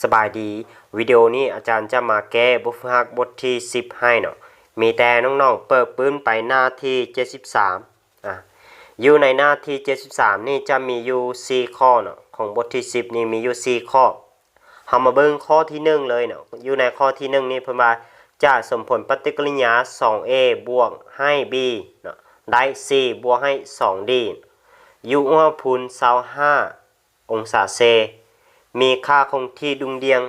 ສະບາຍດີ, ວິດີໂອນີ້ອາຈານຈະມາແກ້ບົດຝຶກຫັດບົດທີສິບໃຫ້ເນາະ. ມີແຕ່ນ້ອງໆເປີດປຶ້ມໄປໜ້າທີເຈັດສິບສາມ. ອາ ຢູ່ໃນໜ້າທີເຈັດສິບສາມນີ້ຈະມີຢູ່ສີ່ຂໍ້ເນາະ, ຂອງບົດທີສິບນີ້ມີຢູ່ສີ່ຂໍ້. ເຮົາມາເບິ່ງຂໍ້ທີໜຶ່ງເລີຍເນາະ. ຢູ່ໃນຂໍ້ທີໜຶ່ງນີ້ເພິ່ນວ່າ ຈະສົມຜົນປະຕິກິລິຍາ ສອງເອ ບວກໃຫ້ ບີ ເນາະ ໄດ້ ຊີ ບວກໃຫ້ ສອງດີ ຢູ່ອຸນຫະພູມ ຊາວຫ້າ ອົງສາເຊ ມີຄ່າຄົງທີ່ດຸ່ງດ່ຽງ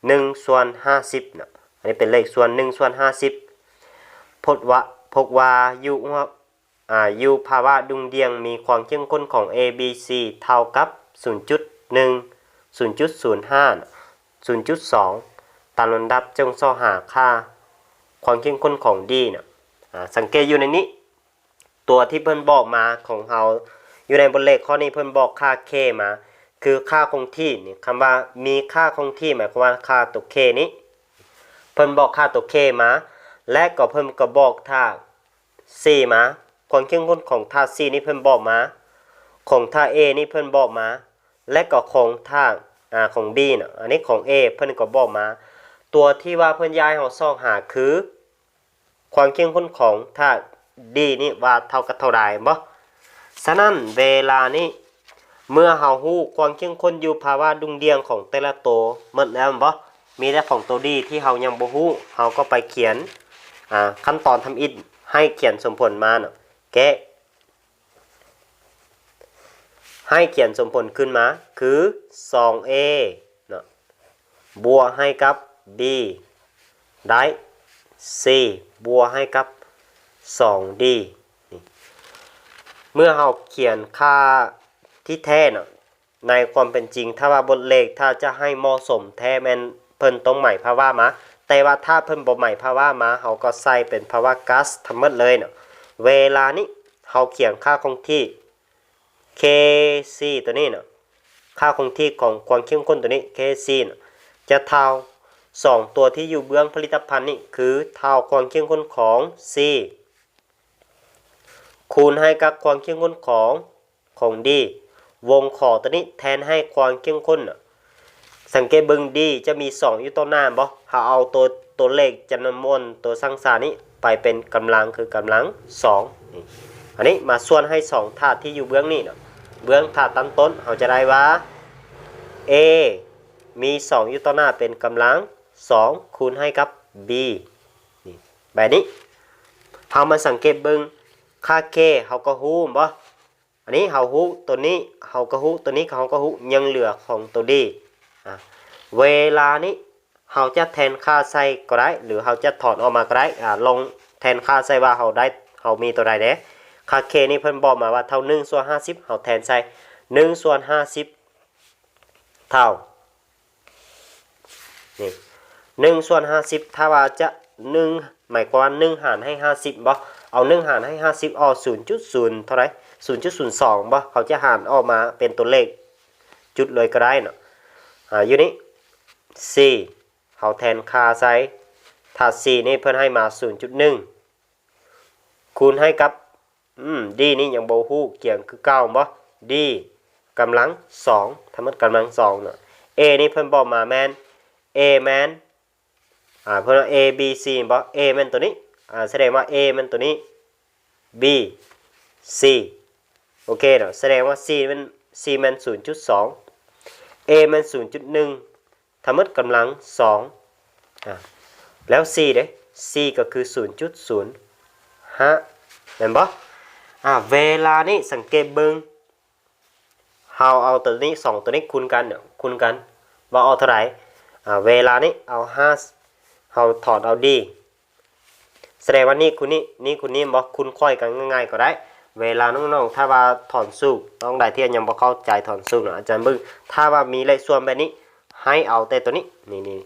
ໜຶ່ງສ່ວນຫ້າສິບເນາະ, ອັນນີ້ເປັນເລກສ່ວນ ໜຶ່ງສ່ວນຫ້າສິບ. ພົບວ່າ ພົບວ່າຢູ່ ອາ ຢູ່ພາວະດຸ່ງດ່ຽງມີຄວາມເຂັ້ມຂຸ້ນຂອງ ເອ ບີ ຊີ ເທົ່າກັບ ສູນຈຸດໜຶ່ງ, ສູນຈຸດສູນຫ້າ, ສູນຈຸດສອງ ຕາມລຳດັບ. ຈົ່ງຊອກຫາຄ່າຄວາມເຂັ້ມຂຸ້ນຂອງ ດີ ເນາະ. ອາ ສັງເກດຢູ່ໃນນີ້ ຕົວທີ່ເພິ່ນບອກມາຂອງເຮົາ ຢູ່ໃນບົດເລກຂໍ້ນີ້ເພິ່ນບອກຄ່າ ເຄ ມາ ຄືຄ່າຄົງທີ່ນີ້. ຄຳວ່າມີຄ່າຄົງທີ່ໝາຍຄວາມວ່າຄ່າຕົວ ເຄ ນີ້ ເພິ່ນບອກຄ່າຕົວ ເຄ ມາ ແລະກໍເພິ່ນກໍບອກທ່າ ຊີ ມາ. ຄວາມເຂັ້ມຂຸ້ນຂອງທ່າ ຊີ ນີ້ເພິ່ນບອກມາ, ຂອງທ່າ ເອ ນີ້ເພິ່ນບອກມາ ແລະກໍຂອງທ່າ ອາ ຂອງ ບີ ເນາະ, ອັນນີ້ຂອງ ເອ ເພິ່ນກໍບອກມາ. ຕົວທີ່ວ່າເພິ່ນຢາກໃຫ້ເຮົາຊອກຫາຄື ຄວາມເຂັ້ມຂຸ້ນຂອງທາດ ດີ ນີ້ວ່າເທົ່າກັບເທົ່າໃດ ແມ່ນບໍ່? ສະນັ້ນເວລານີ້ ເມື່ອເຮົາຮູ້ຄວາມເຂັ້ມຂຸ້ນຢູ່ພາວະດຸ່ງດ່ຽງຂອງແຕ່ລະໂຕໝົດແລ້ວ ແມ່ນບໍ່? ມີແຕ່ຂອງໂຕ ດີ ທີ່ເຮົາຍັງບໍ່ຮູ້, ເຮົາກໍໄປຂຽນ ອາ ຂັ້ນຕອນທຳອິດ ໃຫ້ຂຽນສົມຜົນມາເນາະ, ແກ້ ໃຫ້ຂຽນສົມຜົນຂຶ້ນມາຄື ສອງເອ ເນາະ ບວກໃຫ້ກັບ ບີ ໄດ້ ຊີ ບວກໃຫ້ກັບ ສອງດີ ນີ້. ເມື່ອເຮົາຂຽນຄ່າທີ່ແທ້ເນາະ, ໃນຄວາມເປັນຈິງ ຖ້າວ່າບົດເລກ ຖ້າຈະໃຫ້ເໝາະສົມແທ້ແມ່ນເພິ່ນຕ້ອງໝາຍພາວະມາ, ແຕ່ວ່າຖ້າເພິ່ນບໍ່ໝາຍພາວະມາ ເຮົາກໍໃສ່ເປັນພາວະກາສທັງໝົດເລີຍເນາະ. ເວລານີ້ເຮົາຂຽນຄ່າຄົງທີ່ ເຄຊີ ຕົວນີ້ເນາະ, ຄ່າຄົງທີ່ຂອງຄວາມເຂັ້ມຂຸ້ນຕົວນີ້ ເຄຊີ ເນາະ ຈະເທົ່າ ສອງຕົວທີ່ຢູ່ເບື້ອງຜະລິດຕະພັນນີ້ ຄືເທົ່າຄວາມເຂັ້ມຂຸ້ນຂອງ ຊີ ຄູນໃຫ້ກັບຄວາມເຂັ້ມຂຸ້ນຂອງ ຂອງ ດີ ວົງຂໍຕົວນີ້ແທນໃຫ້ຄວາມເຂັ້ມຂຸ້ນ. ສັງເກດເບິ່ງ ດີ ຈະມີສອງຢູ່ຕໍ່ໜ້າ ແມ່ນບໍ່? ເຮົາເອົາຕົວ ຕົວເລກຈຳນວນ ຕົວສັງສານີ້ໄປເປັນກຳລັງ ຄືກຳລັງສອງນີ້. ອັນນີ້ມາສ່ວນໃຫ້ສອງທາດທີ່ຢູ່ເບື້ອງນີ້ເນາະ, ເບື້ອງທາດຕັ້ງຕົ້ນ ເຮົາຈະໄດ້ວ່າ ເອ ມີສອງຢູ່ຕໍ່ໜ້າເປັນກຳລັງສອງ ຄູນໃຫ້ກັບ ບີ ນີ້. ບາດນີ້ເຮົາມາສັງເກດເບິ່ງຄ່າ ເຄ ເຮົາກໍຮູ້ ແມ່ນບໍ່? ອັນນີ້ເຮົາຮູ້ຕົວນີ້ ເຮົາກໍຮູ້ຕົວນີ້ ເຮົາກໍຮູ້ ຍັງເຫຼືອຂອງຕົວ ດີ ອາ ເວລານີ້ເຮົາຈະແທນຄ່າໃສ່ກໍໄດ້ ຫຼືເຮົາຈະຖອນອອກມາກໍໄດ້ ອາ ລອງແທນຄ່າໃສ່ວ່າເຮົາໄດ້ ເຮົາມີຕົວໃດແດ່. ຄ່າ ເຄ ນີ້ເພິ່ນບອກມາວ່າເທົ່າ ໜຶ່ງສ່ວນຫ້າສິບ ເຮົາແທນໃສ່ ໜຶ່ງສ່ວນຫ້າສິບ ເທົ່າ ນີ້ ໜຶ່ງສ່ວນຫ້າສິບ ຖ້າວ່າຈະ ໜຶ່ງ ໝາຍຄວາມວ່າ ໜຶ່ງຫານໃຫ້ຫ້າສິບ ບໍ່? ເອົາ ໜຶ່ງຫານໃຫ້ຫ້າສິບ ອອກ ສູນຈຸດສູນ ເທົ່າໃດ? ສູນຈຸດສູນສອງ ບໍ່? ເຂົາຈະຫານອອກມາເປັນຕົວເລກຈຸດເລີຍກໍໄດ້ເນາະ. ອາ ຢູ່ນີ້ ຊີ ເຮົາແທນຄ່າໃສ່ ຖ້າ ຊີ ນີ້ເພິ່ນໃຫ້ມາ ສູນຈຸດໜຶ່ງ ຄູນໃຫ້ກັບ ອືມ ດີ ນີ້ຍັງບໍ່ຮູ້ ຂຽນຄືເກົ່າ ແມ່ນບໍ່? ດີ ກຳລັງສອງ ທັງໝົດກຳລັງສອງເນາະ. ເອ ນີ້ເພິ່ນບອກມາແມ່ນ ເອ ແມ່ນ ອາ ເພິ່ນວ່າ ເອ ບີ ຊີ ແມ່ນບໍ່? ເອ ແມ່ນຕົວນີ້ ອາ ສະແດງວ່າ ເອ ແມ່ນຕົວນີ້ ບີ ຊີ ໂອເຄເນາະ. ສະແດງວ່າ ຊີ ແມ່ນ ຊີ ແມ່ນ ສູນຈຸດສອງ ເອ ແມ່ນ ສູນຈຸດໜຶ່ງ ທັງໝົດກຳລັງສອງ ອາ ແລ້ວ ຊີ ເດ້? ຊີ ກໍຄື ສູນຈຸດສູນຫ້າ ແມ່ນບໍ່? ອາ ເວລານີ້ສັງເກດເບິ່ງ ເຮົາເອົາຕົວນີ້ ສອງຕົວນີ້ຄູນກັນ ຄູນກັນ ວ່າອອກເທົ່າໃດ? ອາ ເວລານີ້ເອົາຫ້າ ເຮົາຖອນເອົາ ດີ ສະແດງວ່ານີ້ຄູນນີ້ ນີ້ຄູນນີ້ ແມ່ນບໍ່? ຄູນຂ້ອຍກັນງ່າຍໆກໍໄດ້. ເວລານ້ອງໆ ຖ້າວ່າຖອນສູດ ນ້ອງໃດທີ່ຍັງບໍ່ເຂົ້າໃຈຖອນສູດເນາະ ອາຈານເບິ່ງ ຖ້າວ່າມີເລກສ່ວນແບບນີ້ ໃຫ້ເອົາແຕ່ຕົວນີ້ ນີ້ ນີ້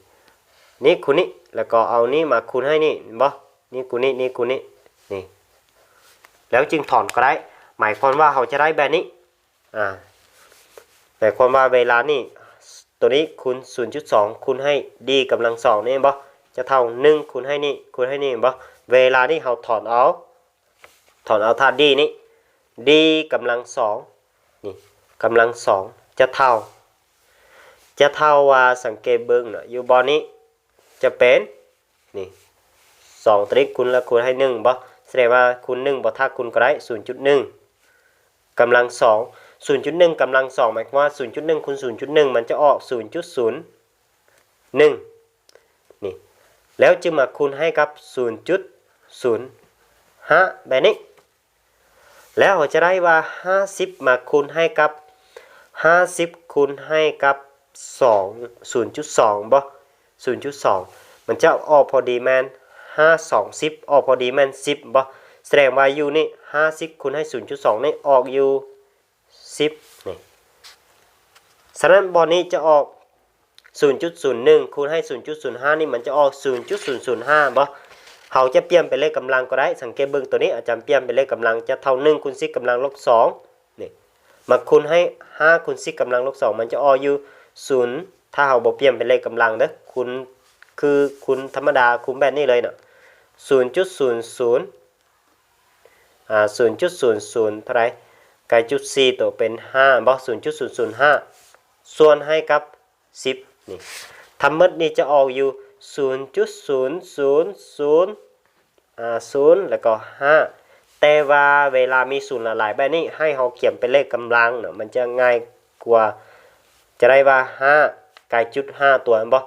ນີ້ຄູນນີ້ ແລ້ວກໍເອົານີ້ມາຄູນໃຫ້ນີ້ ແມ່ນບໍ່? ນີ້ຄູນນີ້ ນີ້ຄູນນີ້ ນີ້ ແລ້ວຈຶ່ງຖອນກໍໄດ້. ໝາຍຄວາມວ່າເຮົາຈະໄດ້ແບບນີ້ ອາ ໝາຍຄວາມວ່າເວລານີ້ ຕົວນີ້ຄູນ ສູນຈຸດສອງ ຄູນໃຫ້ ດີ ກຳລັງສອງ ນີ້ ແມ່ນບໍ່? ຈະເທົ່າ ໜຶ່ງ ຄູນໃຫ້ນີ້ ຄູນໃຫ້ນີ້ ແມ່ນບໍ່? ເວລານີ້ເຮົາຖອນເອົາ ຖອນເອົາທາດ ດີ ນີ້ ດີ ກຳລັງສອງ ນີ້ ກຳລັງສອງ ຈະເທົ່າ ຈະເທົ່າວ່າ ສັງເກດເບິ່ງເນາະ ຢູ່ບ່ອນນີ້ຈະເປັນ ນີ້ ສອງຕົວນີ້ຄູນ ແລະ ຄູນໃຫ້ໜຶ່ງບໍ່? ສະແດງວ່າຄູນໜຶ່ງບໍ່ ຖ້າຄູນກໍໄດ້ ສູນຈຸດໜຶ່ງ ກຳລັງສອງ ສູນຈຸດໜຶ່ງ ກຳລັງສອງ ໝາຍຄວາມວ່າ ສູນຈຸດໜຶ່ງ ຄູນ ສູນຈຸດໜຶ່ງ ມັນຈະອອກ ສູນຈຸດສູນໜຶ່ງ ນີ້ ແລ້ວຈຶ່ງມາຄູນໃຫ້ກັບ ສູນຈຸດສູນຫ້າ ແບບນີ້ ແລ້ວເຮົາຈະໄດ້ວ່າ ຫ້າສິບ ມາຄູນໃຫ້ກັບ ຫ້າສິບ ຄູນໃຫ້ກັບ ສອງ ສູນຈຸດສອງ ບໍ່? ສູນຈຸດສອງ ມັນຈະອອກພໍດີແມ່ນ ຫ້າສອງສິບ ອອກພໍດີແມ່ນສິບ ບໍ່? ສະແດງວ່າຢູ່ນີ້ ຫ້າສິບ ຄູນໃຫ້ ສູນຈຸດສອງ ນີ້ອອກຢູ່ ສິບ ນີ້ ສະນັ້ນບ່ອນນີ້ຈະອອກ ສູນຈຸດສູນໜຶ່ງ ຄູນໃຫ້ ສູນຈຸດສູນຫ້າ ນີ້ ມັນຈະອອກ ສູນຈຸດສູນສູນຫ້າ ບໍ່? ເຮົາຈະປ່ຽນເປັນເລກກຳລັງກໍໄດ້ ສັງເກດເບິ່ງໂຕນີ້ ອາຈານປ່ຽນເປັນເລກກຳລັງ ຈະເທົ່າ ໜຶ່ງ ຄູນ ສິບ ກຳລັງລົບສອງ ນີ້ ມາຄູນໃຫ້ ຫ້າ ຄູນ ສິບ ກຳລັງລົບສອງ ມັນຈະອອກຢູ່ ສູນ ຖ້າເຮົາບໍ່ປ່ຽນເປັນເລກກຳລັງເດີ ຄູນ ຄືຄູນທຳມະດາ ຄູນແບບນີ້ເລີຍເນາະ ສູນຈຸດສູນສູນ ອ່າ ສູນຈຸດສູນສູນເທົ່າໃດ? ກາຍຈຸດສີ່ໂຕເປັນຫ້າ ບໍ່? ສູນຈຸດສູນສູນຫ້າ ສ່ວນໃຫ້ກັບສິບ ນີ້ ທັງໝົດນີ້ຈະອອກຢູ່ ສູນຈຸດສູນສູນສູນ ອ່າ ສູນ ແລ້ວກໍຫ້າ ແຕ່ວ່າເວລາມີສູນຫຼາຍໆແບບນີ້ ໃຫ້ເຮົາຂຽນເປັນເລກກຳລັງເນາະ ມັນຈະງ່າຍກວ່າ ຈະໄດ້ວ່າ ຫ້າ ກາຍຈຸດຫ້າຕົວ ແມ່ນບໍ່?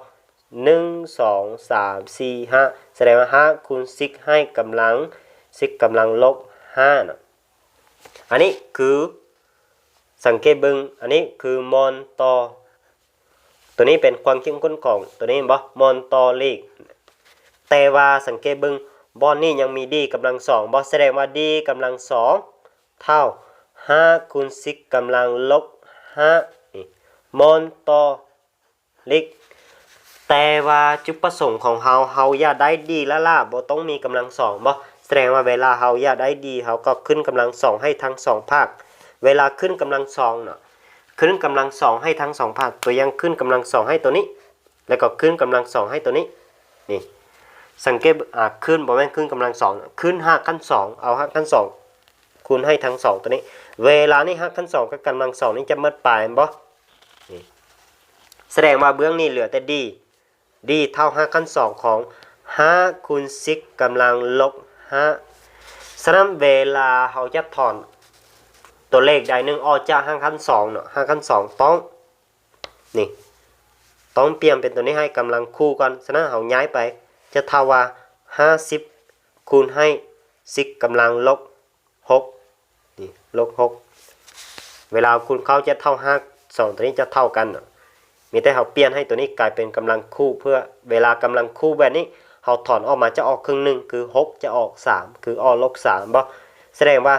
ໜຶ່ງ ສອງ ສາມ ສີ່ ຫ້າ ສະແດງວ່າ ຫ້າ ຄູນ ສິບ ໃຫ້ກຳລັງ ສິບ ກຳລັງລົບຫ້າເນາະ ອັນນີ້ຄື ສັງເກດເບິ່ງ ອັນນີ້ຄືມອນຕໍ່ ໂຕນີ້ເປັນຄວາມເຂັ້ມຂຸ້ນຂອງໂຕນີ້ ແມ່ນບໍ່? ມອນຕໍ່ເລກ ແຕ່ວ່າສັງເກດເບິ່ງ ບ່ອນນີ້ຍັງມີດີກຳລັງສອງ ບໍ່? ສະແດງວ່າດີກຳລັງສອງ ເທົ່າ ຫ້າ ຄູນ ສິບ ກຳລັງລົບຫ້າ ນີ້ ມອນຕໍ່ເລກ ແຕ່ວ່າຈຸດປະສົງຂອງເຮົາ ເຮົາຢາກໄດ້ດີລ້າໆ ບໍ່ຕ້ອງມີກຳລັງສອງ ບໍ່? ສະແດງວ່າເວລາເຮົາຢາກໄດ້ດີ ເຮົາກໍຂຶ້ນກຳລັງສອງໃຫ້ທັງສອງພາກ ເວລາຂຶ້ນກຳລັງສອງເນາະ ຂຶ້ນກຳລັງສອງໃຫ້ທັງສອງພາກ ຕົວຢ່າງ ຂຶ້ນກຳລັງສອງໃຫ້ໂຕນີ້ ແລ້ວກໍຂຶ້ນກຳລັງສອງໃຫ້ໂຕນີ້ ນີ້ ສັງເກດ ອ່າ ຂຶ້ນ ບໍ່ແມ່ນຂຶ້ນກຳລັງສອງ ຂຶ້ນຮາກຂັ້ນສອງ ເອົາຮາກຂັ້ນສອງຄູນໃຫ້ທັງສອງໂຕນີ້ ເວລານີ້ຮາກຂັ້ນສອງກັບກຳລັງສອງນີ້ຈະໝົດໄປ ແມ່ນບໍ່? ນີ້ ສະແດງວ່າເບື້ອງນີ້ເຫຼືອແຕ່ດີ ດີເທົ່າຮາກຂັ້ນສອງຂອງຫ້າຄູນສິບກຳລັງລົບຫ້າ ສະນັ້ນເວລາເຮົາຈະຖອນຕົວເລກໃດໜຶ່ງອອກຈາກຮາກຂັ້ນສອງເນາະ ຮາກຂັ້ນສອງຕ້ອງ ນີ້ ຕ້ອງປ່ຽນເປັນຕົວນີ້ໃຫ້ກຳລັງຄູ່ກ່ອນ ສະນັ້ນເຮົາຍ້າຍໄປ ຈະເທົ່າວ່າ ຫ້າສິບ ຄູນໃຫ້ ສິບກຳລັງລົບຫົກ ນີ້ ລົບຫົກ ເວລາຄູນເຂົ້າຈະເທົ່າ ຮາກສອງຕົວນີ້ຈະເທົ່າກັນເນາະ ມີແຕ່ເຮົາປ່ຽນໃຫ້ຕົວນີ້ກາຍເປັນກຳລັງຄູ່ ເພື່ອເວລາກຳລັງຄູ່ແບບນີ້ ເຮົາຖອນອອກມາຈະອອກເຄິ່ງໜຶ່ງ ຄືຫົກຈະອອກສາມ ຄືອອກລົບສາມ ບໍ່? ສະແດງວ່າ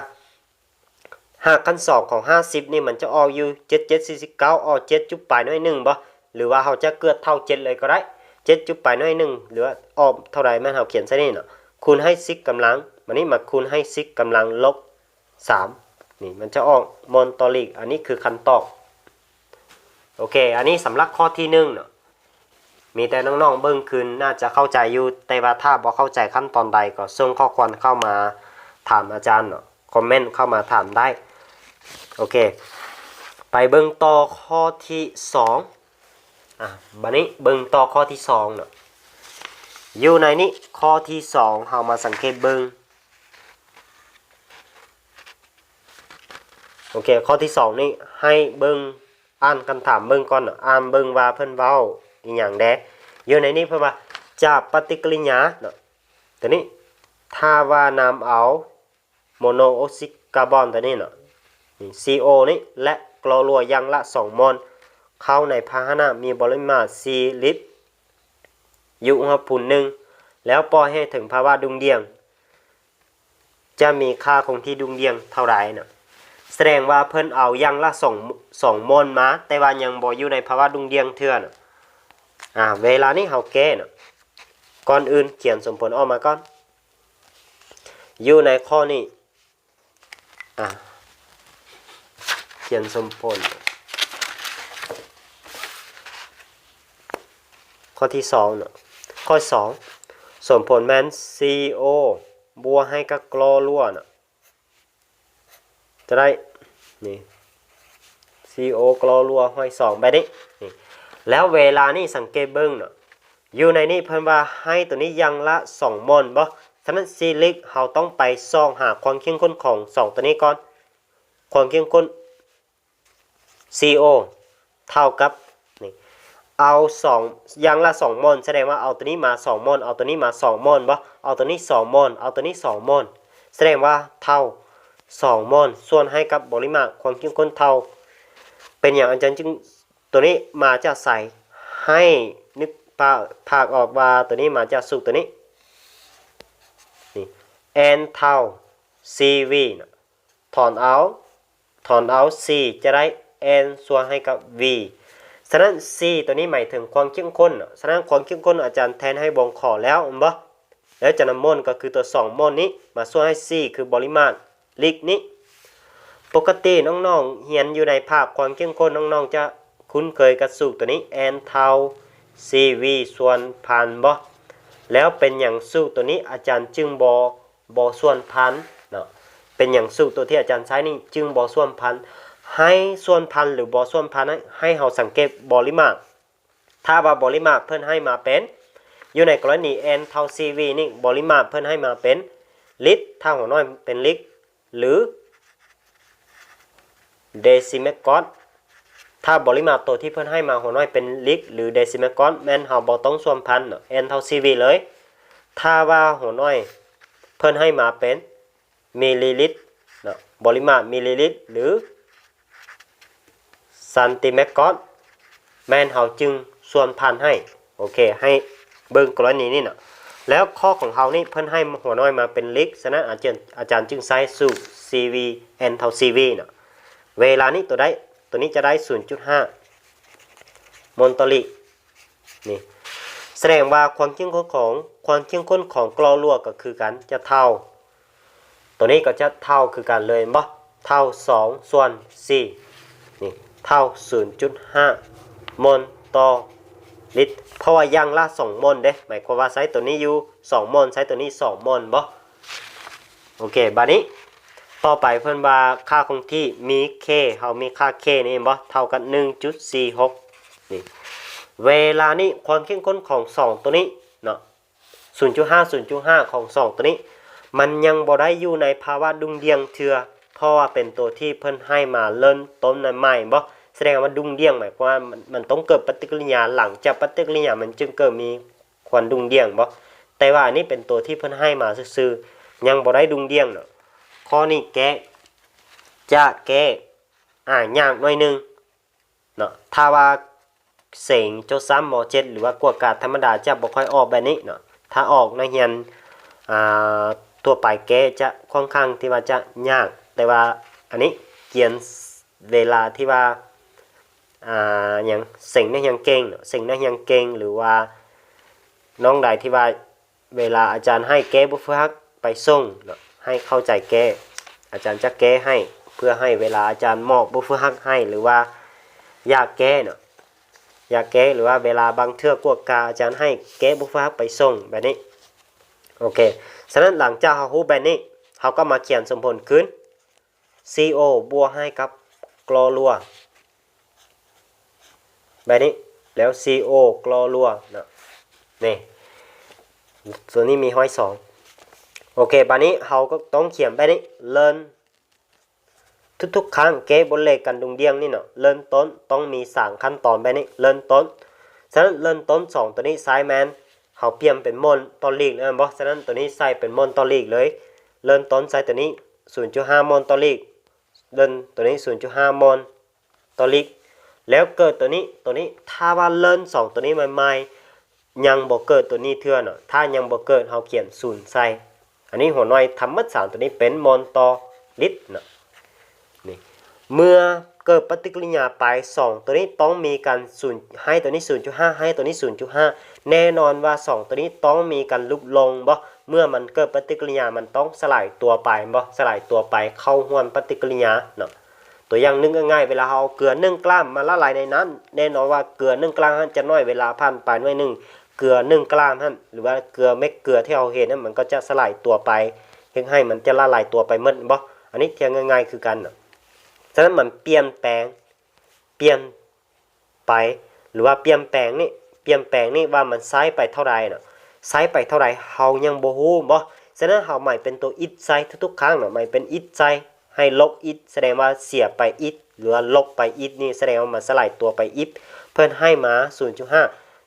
ຮາກຂັ້ນສອງຂອງຫ້າສິບນີ້ ມັນຈະອອກຢູ່ເຈັດເຈັດສີ່ສິບເກົ້າ ອອກເຈັດຈຸດປາຍໜ້ອຍໜຶ່ງບໍ່ ຫຼືວ່າເຮົາຈະເກືອບເທົ່າເຈັດເລີຍກໍໄດ້ ເຈັດຈຸດປາຍໜ້ອຍໜຶ່ງ ຫຼືວ່າອອກເທົ່າໃດແມ່ນເຮົາຂຽນໃສ່ນີ້ເນາະ ຄູນໃຫ້ສິບກຳລັງ ບາດນີ້ມາຄູນໃຫ້ສິບກຳລັງລົບສາມ ນີ້ມັນຈະອອກມອນຕໍ່ເລກ ອັນນີ້ຄືຄຳຕອບ. ໂອເຄ ອັນນີ້ສຳລັບຂໍ້ທີໜຶ່ງເນາະ ມີແຕ່ນ້ອງໆເບິ່ງຄືນໜ້າຈະເຂົ້າໃຈຢູ່ ແຕ່ວ່າຖ້າບໍ່ເຂົ້າໃຈຂັ້ນຕອນໃດກໍສົ່ງຂໍ້ຄວາມເຂົ້າມາຖາມອາຈານເນາະ ຄອມເມັນເຂົ້າມາຖາມໄດ້. ໂອເຄ ໄປເບິ່ງຕໍ່ຂໍ້ທີສອງ ອ່າ ບາດນີ້ເບິ່ງຕໍ່ຂໍ້ທີສອງເນາະ ຢູ່ໃນນີ້ຂໍ້ທີສອງ ເຮົາມາສັງເກດເບິ່ງ ໂອເຄ ຂໍ້ທີສອງນີ້ໃຫ້ເບິ່ງ ອ່ານຄຳຖາມເບິ່ງກ່ອນເນາະ ອ່ານເບິ່ງວ່າເພິ່ນເວົ້າອີ່ຫຍັງແດ່ ຢູ່ໃນນີ້ເພິ່ນວ່າ ຈາກປະຕິກິລິຍາເນາະ ຕົວນີ້ ຖ້າວ່ານຳເອົາໂມໂນອອກຊີກາບອນຕົວນີ້ເນາະ ນີ້ ຊີໂອ ນີ້ ແລະ ໂກລວຢ່າງລະສອງໂມນ ເຂົ້າໃນພາຫະນະມີປະລິມານສີ່ລິດ ຢູ່ອຸນຫະພູມໜຶ່ງ ແລ້ວປ່ອຍໃຫ້ເຖິງພາວະດຸ່ງດ່ຽງ ຈະມີຄ່າຄົງທີ່ດຸ່ງດ່ຽງເທົ່າໃດເນາະ ສະແດງວ່າເພິ່ນເອົາຢ່າງລະສອງ ສອງໂມນມາ ແຕ່ວ່າຍັງບໍ່ຢູ່ໃນພາວະດຸ່ງດ່ຽງເທື່ອເນາະ ອາ ເວລານີ້ເຮົາແກ້ເນາະ ກ່ອນອື່ນຂຽນສົມຜົນອອກມາກ່ອນ ຢູ່ໃນຂໍ້ນີ້ ອາ ຂຽນສົມຜົນ ຂໍ້ທີສອງເນາະ ຂໍ້ສອງ ສົມຜົນແມ່ນ ຊີໂອ ບວກໃຫ້ກັບໂກລວເນາະ ຈະໄດ້ ນີ້ ຊີໂອ ໂກລວ ຮ້ອຍສອງ ແບບນີ້ ນີ້ ແລ້ວເວລານີ້ສັງເກດເບິ່ງເນາະ ຢູ່ໃນນີ້ເພິ່ນວ່າໃຫ້ໂຕນີ້ຢ່າງລະສອງໂມນບໍ່? ສະນັ້ນ C ລິກ ເຮົາຕ້ອງໄປຊອກຫາຄວາມເຂັ້ມຂຸ້ນຂອງສອງໂຕນີ້ກ່ອນ. ຄວາມເຂັ້ມຂຸ້ນ C O ເທົ່າກັບ ນີ້ ເອົາສອງ ຢ່າງລະສອງໂມນ ສະແດງວ່າເອົາໂຕນີ້ມາສອງໂມນ ເອົາໂຕນີ້ມາສອງໂມນບໍ່? ເອົາໂຕນີ້ສອງໂມນ ເອົາໂຕນີ້ສອງໂມນ ສະແດງວ່າເທົ່າສອງໂມນ ສ່ວນໃຫ້ກັບບໍລິມາດຄວາມເຂັ້ມຂຸ້ນເທົ່າ. ເປັນຫຍັງອາຈານຈຶ່ງ ໂຕນີ້ມາຈາກໃສ? ໃຫ້ນຶກພາກ ພາກອອກວ່າໂຕນີ້ມາຈາກສູດໂຕນີ້ ນີ້ N ເທົ່າ C V ນະ ຖອນເອົາ ຖອນເອົາ C ຈະໄດ້ N ສ່ວນໃຫ້ກັບ V. ສະນັ້ນ C ໂຕນີ້ໝາຍເຖິງຄວາມເຂັ້ມຂຸ້ນເນາະ ສະນັ້ນຄວາມເຂັ້ມຂຸ້ນອາຈານແທນໃຫ້ວົງຂໍແລ້ວແມ່ນບໍ່? ແລ້ວຈາກນັ້ນໂມນກໍຄືຕົວສອງໂມນນີ້ ມາສ່ວນໃຫ້ C ຄືບໍລິມາດລິກນີ້. ປົກກະຕິນ້ອງໆຮຽນຢູ່ໃນພາກຄວາມເຂັ້ມຂຸ້ນ ນ້ອງໆຈະຄຸ້ນເຄີຍກັບສູດໂຕນີ້ N ເທົ່າ C V ສ່ວນພັນບໍ່? ແລ້ວເປັນຫຍັງສູດໂຕນີ້ອາຈານຈຶ່ງບໍ່ ບໍ່ສ່ວນພັນເນາະ? ເປັນຫຍັງສູດໂຕທີ່ອາຈານໃຊ້ນີ້ຈຶ່ງບໍ່ສ່ວນພັນ? ໃຫ້ສ່ວນພັນ ຫຼື ບໍ່ສ່ວນພັນ ໃຫ້ ໃຫ້ເຮົາສັງເກດບໍລິມາດ. ຖ້າວ່າບໍລິມາດເພິ່ນໃຫ້ມາເປັນ ຢູ່ໃນກໍລະນີ N ເທົ່າ C V ນີ້ ບໍລິມາດເພິ່ນໃຫ້ມາເປັນລິດ ຖ້າຫົວນ້ອຍເປັນລິກ ຫຼື ເດຊິແມັກກອດ. ຖ້າບໍລິມາດໂຕທີ່ເພິ່ນໃຫ້ມາຫົວນ້ອຍເປັນລິກ ຫຼື ເດຊິແມັກກອດ ແມ່ນເຮົາບໍ່ຕ້ອງສ່ວນພັນເນາະ N ເທົ່າ C V ເລີຍ. ຖ້າວ່າຫົວນ້ອຍເພິ່ນໃຫ້ມາເປັນມິລລີລິດເນາະ ບໍລິມາດມິລລີລິດ ຫຼື ຊັນຕີແມັກກອດ ແມ່ນເຮົາຈຶ່ງສ່ວນພັນໃຫ້. ໂອເຄ ໃຫ້ເບິ່ງກໍລະນີນີ້ເນາະ. ແລ້ວຂໍ້ຂອງເຮົານີ້ເພິ່ນໃຫ້ຫົວນ້ອຍມາເປັນລິກ ສະນັ້ນອາຈານ ອາຈານຈຶ່ງໃຊ້ສູດ C V N ເທົ່າ C V ເນາະ. ເວລານີ້ໂຕໃດ ໂຕນີ້ຈະໄດ້ສູນຈຸດຫ້າໂມນຕໍ່ລິກ ນີ້ ສະແດງວ່າຄວາມເຂັ້ມຂຸ້ນຂອງ ຄວາມເຂັ້ມຂຸ້ນຂອງກລໍລົວກໍຄືກັນ ຈະເທົ່າ ໂຕນີ້ກໍຈະເທົ່າຄືກັນເລີຍແມ່ນບໍ່? ເທົ່າສອງສ່ວນສີ່ ນີ້ ເທົ່າສູນຈຸດຫ້າໂມນຕໍ່ລິດ ເພາະວ່າຢ່າງລະສອງໂມນເດ້ ໝາຍຄວາມວ່າໃຊ້ໂຕນີ້ຢູ່ສອງໂມນ ໃຊ້ໂຕນີ້ສອງໂມນບໍ່? ໂອເຄ ບາດນີ້ຕໍ່ໄປເພິ່ນວ່າຄ່າຄົງທີ່ມີ K ເຮົາມີຄ່າ K ນີ້ແມ່ນບໍ່? ເທົ່າກັບໜຶ່ງຈຸດສີ່ຫົກ ນີ້ ເວລານີ້ຄວາມເຂັ້ມຂຸ້ນຂອງສອງໂຕນີ້ເນາະ ສູນຈຸດຫ້າ ສູນຈຸດຫ້າຂອງສອງໂຕນີ້ ມັນຍັງບໍ່ໄດ້ຢູ່ໃນພາວະດຸ່ງດ່ຽງເທື່ອ ເພາະວ່າເປັນໂຕທີ່ເພິ່ນໃຫ້ມາເລີ່ມຕົ້ນໃໝ່ໆ ແມ່ນບໍ່? ສະແດງວ່າດຸ່ງດ່ຽງ ໝາຍຄວາມວ່າມັນ ມັນຕ້ອງເກີດປະຕິກິລິຍາ ຫຼັງຈາກປະຕິກິລິຍາມັນຈຶ່ງເກີດມີຄວາມດຸ່ງດ່ຽງ ແມ່ນບໍ່? ແຕ່ວ່າອັນນີ້ເປັນໂຕທີ່ເພິ່ນໃຫ້ມາຊື່ໆ ຍັງບໍ່ໄດ້ດຸ່ງດ່ຽງເນາະ. ຂໍ້ນີ້ແກ້ ຈະແກ້ ອາ ຍາກໜ້ອຍໜຶ່ງ ເນາະ ຖ້າວ່າເສັງໂຈະຊ້ຳ ມໍເຈັດ ຫຼືວ່າກວດກາທຳມະດາຈະບໍ່ຄ່ອຍອອກແບບນີ້ເນາະ. ຖ້າອອກນັກຮຽນ ອ່າ ທົ່ວໄປແກ້ຈະຄ່ອນຂ້າງທີ່ວ່າຈະຍາກ ແຕ່ວ່າອັນນີ້ກຽນເວລາທີ່ວ່າ ອ່າ ຫຍັງ ເສັງນັກຮຽນເກັ່ງເນາະ ເສັງນັກຮຽນເກັ່ງ ຫຼືວ່ານ້ອງໃດທີ່ວ່າ ເວລາອາຈານໃຫ້ແກ້ບົດຝຶກຫັດໄປສົ່ງເນາະ ໃຫ້ເຂົ້າໃຈແກ້ ອາຈານຈະແກ້ໃຫ້ ເພື່ອໃຫ້ເວລາອາຈານມອບບົດຝຶກຫັດໃຫ້ ຫຼືວ່າຢາກແກ້ເນາະ ຢາກແກ້ ຫຼືວ່າເວລາບາງເທື່ອກວດກາອາຈານໃຫ້ແກ້ບົດຝຶກຫັດໄປສົ່ງແບບນີ້. ໂອເຄ ສະນັ້ນຫຼັງຈາກເຮົາຮູ້ແບບນີ້ ເຮົາກໍມາຂຽນສົມຜົນຄືນ C O ບວກໃຫ້ກັບກລໍລົວ ແບບນີ້ ແລ້ວ C O ກລໍລົວເນາະ ນີ້ ໂຕນີ້ມີຮ້ອຍສອງ. ໂອເຄ ບາດນີ້ເຮົາກໍຕ້ອງຂຽນແບບນີ້ ເລີ່ມ ທຸກໆຄັ້ງແກ້ບົດເລກການດຸ່ງດ່ຽງນີ້ເນາະ ເລີ່ມຕົ້ນຕ້ອງມີສາມຂັ້ນຕອນແບບນີ້ ເລີ່ມຕົ້ນ. ສະນັ້ນເລີ່ມຕົ້ນສອງໂຕນີ້ໃຊ້ແມ່ນ ເຮົາປ່ຽນເປັນໂມນຕໍ່ລິກແມ່ນບໍ່? ສະນັ້ນໂຕນີ້ໃສ່ເປັນໂມນຕໍ່ລິກເລີຍ ເລີ່ມຕົ້ນໃສ່ໂຕນີ້ສູນຈຸດຫ້າໂມນຕໍ່ລິກ ເລີ່ມໂຕນີ້ສູນຈຸດຫ້າໂມນຕໍ່ລິກ ແລ້ວເກີດໂຕນີ້ ໂຕນີ້ ຖ້າວ່າເລີ່ມສອງໂຕນີ້ໃໝ່ໆ ຍັງບໍ່ເກີດໂຕນີ້ເທື່ອເນາະ ຖ້າຍັງບໍ່ເກີດ ເຮົາຂຽນສູນໃສ່. ອັນນີ້ຫົວໜ່ວຍທຳມະຊາດໂຕນີ້ເປັນໂມນຕໍ່ລິດເນາະ ນີ້ ເມື່ອເກີດປະຕິກິລິຍາໄປ ສອງໂຕນີ້ຕ້ອງມີການສູນ ໃຫ້ໂຕນີ້ສູນຈຸດຫ້າ ໃຫ້ໂຕນີ້ສູນຈຸດຫ້າ ແນ່ນອນວ່າສອງໂຕນີ້ຕ້ອງມີການຫຼຸດລົງບໍ່? ເມື່ອມັນເກີດປະຕິກິລິຍາ ມັນຕ້ອງສະຫຼາຍຕົວໄປແມ່ນບໍ່? ສະຫຼາຍຕົວໄປເຂົ້າຮ່ວມປະຕິກິລິຍາເນາະ. ຕົວຢ່າງໜຶ່ງງ່າຍໆ ເວລາເຮົາເອົາເກືອໜຶ່ງກຣາມມາລະລາຍໃນນ້ຳ ແນ່ນອນວ່າເກືອໜຶ່ງກຣາມຫັ້ນຈະໜ້ອຍເວລາຜ່ານໄປໜ້ອຍໜຶ່ງ ເກືອໜຶ່ງກຣາມຫັ້ນ ຫຼືວ່າເກືອເມັດເກືອທີ່ເຮົາເຫັນນັ້ນ ມັນກໍຈະສະຫຼາຍຕົວໄປ ເຮັດໃຫ້ມັນຈະລະລາຍຕົວໄປໝົດແມ່ນບໍ່? ອັນນີ້ທ່ຽງງ່າຍໆຄືກັນເນາະ. ສະນັ້ນມັນປ່ຽນແປງ ປ່ຽນໄປ ຫຼືວ່າປ່ຽນແປງນີ້ ປ່ຽນແປງນີ້ວ່າມັນໃຊ້ໄປເທົ່າໃດເນາະ ໃຊ້ໄປເທົ່າໃດເຮົາຍັງບໍ່ຮູ້ບໍ່? ສະນັ້ນເຮົາໝາຍເປັນຕົວ x ໃສ່ທຸກໆຄັ້ງເນາະ ໝາຍເປັນ x ໃສ່ ໃຫ້ລົບ x ສະແດງວ່າເສຍໄປ x ຫຼືວ່າລົບໄປ x ນີ້ສະແດງວ່າມັນສະຫຼາຍຕົວໄປ x ເພິ່ນໃຫ້ມາສູນຈຸດຫ້າ